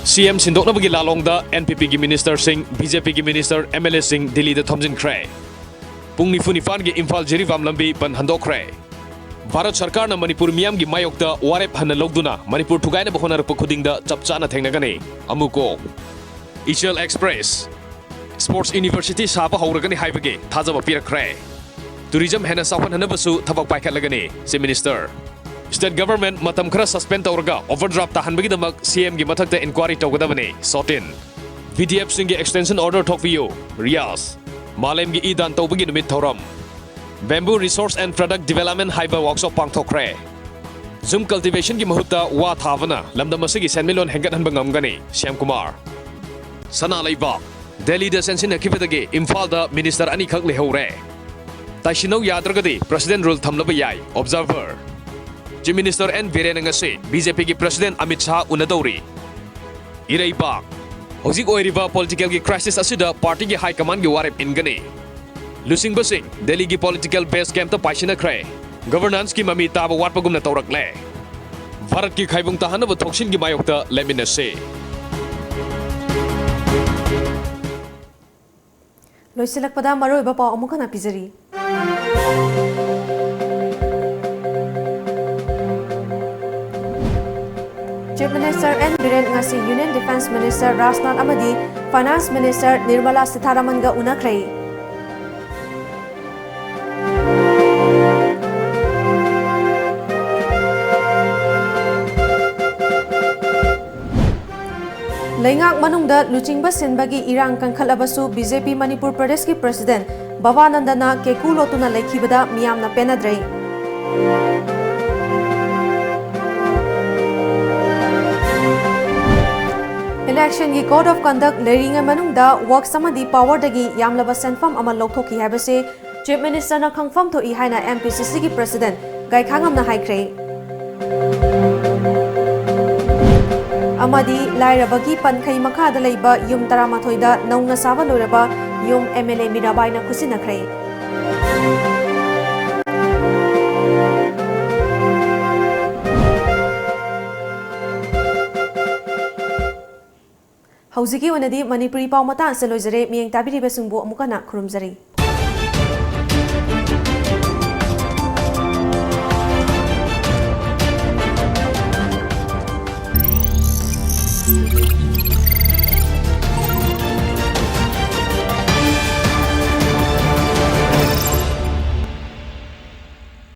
CM ꯁꯤꯟꯗꯣꯛꯅꯕꯒꯤ ꯂꯥꯂꯣꯡꯗ NPPꯒꯤ ministerꯁꯤꯡ, BJPꯒꯤ minister, MLAꯁꯤꯡ ꯗꯤꯜꯂꯤꯗ ꯊꯣꯝꯖꯤꯟꯈ꯭ꯔꯦ꯫ ꯄꯨꯡ ꯅꯤꯐꯨ ꯅꯤꯄꯥꯟꯒꯤ ꯏꯝꯐꯥꯜ ꯖꯤꯔꯤꯕꯥꯝ ꯂꯝꯕꯤ ꯕꯟ ꯍꯟꯗꯣꯛꯈ꯭ꯔꯦ꯫ ꯚꯥꯔꯠ ꯁꯔꯀꯥꯔꯅ ꯃꯅꯤꯄꯨꯔ ꯃꯤꯌꯥꯝꯒꯤ ꯃꯥꯌꯣꯛꯇ ꯋꯥꯔꯦꯞ ꯍꯟꯅ ꯂꯧꯗꯨꯅ ꯃꯅꯤꯄꯨꯔ ꯊꯨꯒꯥꯏꯅꯕ ꯍꯣꯠꯅꯔꯛꯄ ꯈꯨꯗꯤꯡꯗ ꯆꯞ ꯆꯥꯅ ꯊꯦꯡꯅꯒꯅꯤ꯫ ꯑꯃꯨꯛꯀꯣ, ꯏꯆꯦꯜ Express Sports University ꯁꯥꯕ ꯍꯧꯔꯒꯅꯤ ꯍꯥꯏꯕꯒꯤ ꯊꯥꯖꯕ ꯄꯤꯔꯛꯈ꯭ꯔꯦ꯫ Tourism ꯍꯦꯟꯅ ꯆꯥꯎꯈꯠꯍꯟꯅꯕꯁꯨ ꯊꯕꯛ ꯄꯥꯏꯈꯠꯂꯒꯅꯤ, Chief Minister꯫ State Government ꯃꯇꯝ ꯈꯔ suspend ꯇꯧꯔꯒ overdraft ꯇꯥꯍꯟꯕꯒꯤꯗꯃꯛ CMꯒꯤ ꯃꯊꯛꯇ inquiry ꯇꯧꯒꯗꯕꯅꯤ, ꯁꯣꯇꯤꯟ꯫ VDFꯁꯤꯡꯒꯤ extension order ꯊꯣꯛꯄꯤꯌꯨ, ꯔꯤꯌꯥꯁ꯫ ꯃꯥꯂꯦꯝꯒꯤ e-dan ꯇꯧꯕꯒꯤ ꯅꯨꯃꯤꯠ ꯊꯧꯔꯝ꯫ Bamboo Resource and Product Development ꯍꯥꯏꯕ workshop ꯄꯥꯡꯊꯣꯛꯈ꯭ꯔꯦ꯫ ꯖꯨꯝ cultivationꯒꯤ ꯃꯍꯨꯠꯇ ꯋꯥ ꯊꯥꯕꯅ ꯂꯝꯗꯝ ꯑꯁꯤꯒꯤ ꯁꯦꯟꯃꯤꯠꯂꯣꯟ ꯍꯦꯟꯒꯠꯍꯟꯕ ꯉꯝꯒꯅꯤ, ꯁ꯭ꯌꯥꯝ ꯀꯨꯃꯥꯔ꯫ ꯁꯅꯥ ꯂꯩꯕꯥꯛ꯫ ꯗꯦꯜꯂꯤꯗ ꯆꯦꯟꯁꯤꯟꯅꯈꯤꯕꯗꯒꯤ ꯏꯝꯐꯥꯜꯗ minister ꯑꯅꯤꯈꯛ ꯂꯩꯍꯧꯔꯦ꯫ ꯇꯥꯏꯁꯤꯟꯅꯧ ꯌꯥꯗ꯭ꯔꯒꯗꯤ President rule ꯊꯝꯂꯕ ꯌꯥꯏ, Observer꯫ Chief Minister N ꯕꯤꯔꯦꯟꯅ ꯉꯁꯤ BJPꯒꯤ President ꯑꯃꯤꯠ ꯁꯥꯍ ꯎꯅꯗꯧꯔꯤ꯫ ꯏꯔꯩꯕꯥꯛ꯫ ꯍꯧꯖꯤꯛ ꯑꯣꯏꯔꯤꯕ politicalꯒꯤ crisis ꯑꯁꯤꯗ partyꯒꯤ high commandꯒꯤ ꯋꯥꯔꯦꯞ ꯏꯟꯒꯅꯤ꯫ ꯂꯨꯆꯤꯡꯕꯁꯤꯡ ꯗꯦꯜꯂꯤꯒꯤ political base campꯇ ꯄꯥꯏꯁꯤꯟꯅꯈ꯭ꯔꯦ꯫ Governanceꯀꯤ ꯃꯃꯤ ꯇꯥꯕ ꯋꯥꯠꯄꯒꯨꯝꯅ ꯇꯧꯔꯛꯂꯦ꯫ ꯚꯥꯔꯠꯀꯤ ꯈꯥꯏꯕꯨꯡ ꯇꯥꯍꯟꯅꯕ ꯊꯧꯁꯤꯜꯒꯤ ꯃꯥꯌꯣꯛꯇ ꯂꯦꯞꯃꯤꯟꯅꯁꯤ꯫ ꯂꯣꯏꯁꯤꯜꯂꯛꯄꯗ ꯃꯔꯨꯑꯣꯏꯕ ꯄꯥꯎ ꯑꯃꯨꯛ ꯍꯟꯅ ꯄꯤꯖꯔꯤ꯫ Chief Minister N Biren ꯉꯁꯤ Union Defence Minister ꯔꯥꯖꯅꯥꯊ ꯑꯃꯗꯤ Finance Minister ꯅꯤꯔꯃꯂꯥ ꯁꯤꯊꯥꯔꯥꯃꯟꯒ ꯎꯅꯈ꯭ꯔꯦ꯫ ꯂꯩꯉꯥꯛ ꯃꯅꯨꯡꯗ ꯂꯨꯆꯤꯡꯕ ꯁꯤꯟꯕꯒꯤ ꯏꯔꯥꯡ ꯀꯟꯈꯠꯂꯕꯁꯨ, ꯕꯤ ꯖꯦ ꯄꯤ ꯃꯅꯤꯄꯨꯔ ꯄ꯭ꯔꯗꯦꯁꯀꯤ President ꯕꯕꯥꯅꯟꯗꯅ ꯀꯦꯀꯨ ꯂꯣꯠꯇꯨꯅ ꯂꯩꯈꯤꯕꯗ ꯃꯤꯌꯥꯝꯅ ꯄꯦꯟꯅꯗ꯭ꯔꯦ꯫ Election ꯒꯤ Code of Conduct ꯂꯩꯔꯤꯉꯩ ꯃꯅꯨꯡꯗ Works ꯑꯃꯗꯤ Power ꯗꯒꯤ ꯌꯥꯝꯂꯕ ꯁꯦꯟꯐꯝ ꯑꯃ ꯂꯧꯊꯣꯛꯈꯤ ꯍꯥꯏꯕꯁꯤ Chief Minister ꯅ ꯈꯪꯐꯝ ꯊꯣꯛꯏ ꯍꯥꯏꯅ M P C C ꯒꯤ President ꯒꯥꯏꯈꯥꯉꯝꯅ ꯍꯥꯏꯈ꯭ꯔꯦ꯫ ꯑꯃꯗꯤ ꯂꯥꯏꯔꯕꯒꯤ ꯄꯟꯈꯩ ꯃꯈꯥꯗ ꯂꯩꯕ ꯌꯨꯝ ꯇꯔꯥꯃꯥꯊꯣꯏꯗ ꯅꯧꯅ ꯁꯥꯕ ꯂꯣꯏꯔꯕ ꯌꯨꯝ M L A ꯃꯤꯔꯥꯕꯥꯏꯅ ꯈꯨꯠꯁꯤꯟꯅꯈ꯭ꯔꯦ꯫ ꯍꯧꯖꯤꯛꯀꯤ ꯑꯣꯏꯅꯗꯤ ꯃꯅꯤꯄꯨꯔꯤ ꯄꯥꯎ ꯃꯇꯥꯡ ꯑꯁꯤꯗ ꯂꯣꯏꯖꯔꯦ꯫ ꯃꯤꯠꯌꯦꯡ ꯇꯥꯕꯤꯔꯤꯕꯁꯤꯡꯕꯨ ꯑꯃꯨꯛ ꯍꯟꯅ ꯈꯨꯔꯨꯝꯖꯔꯤ꯫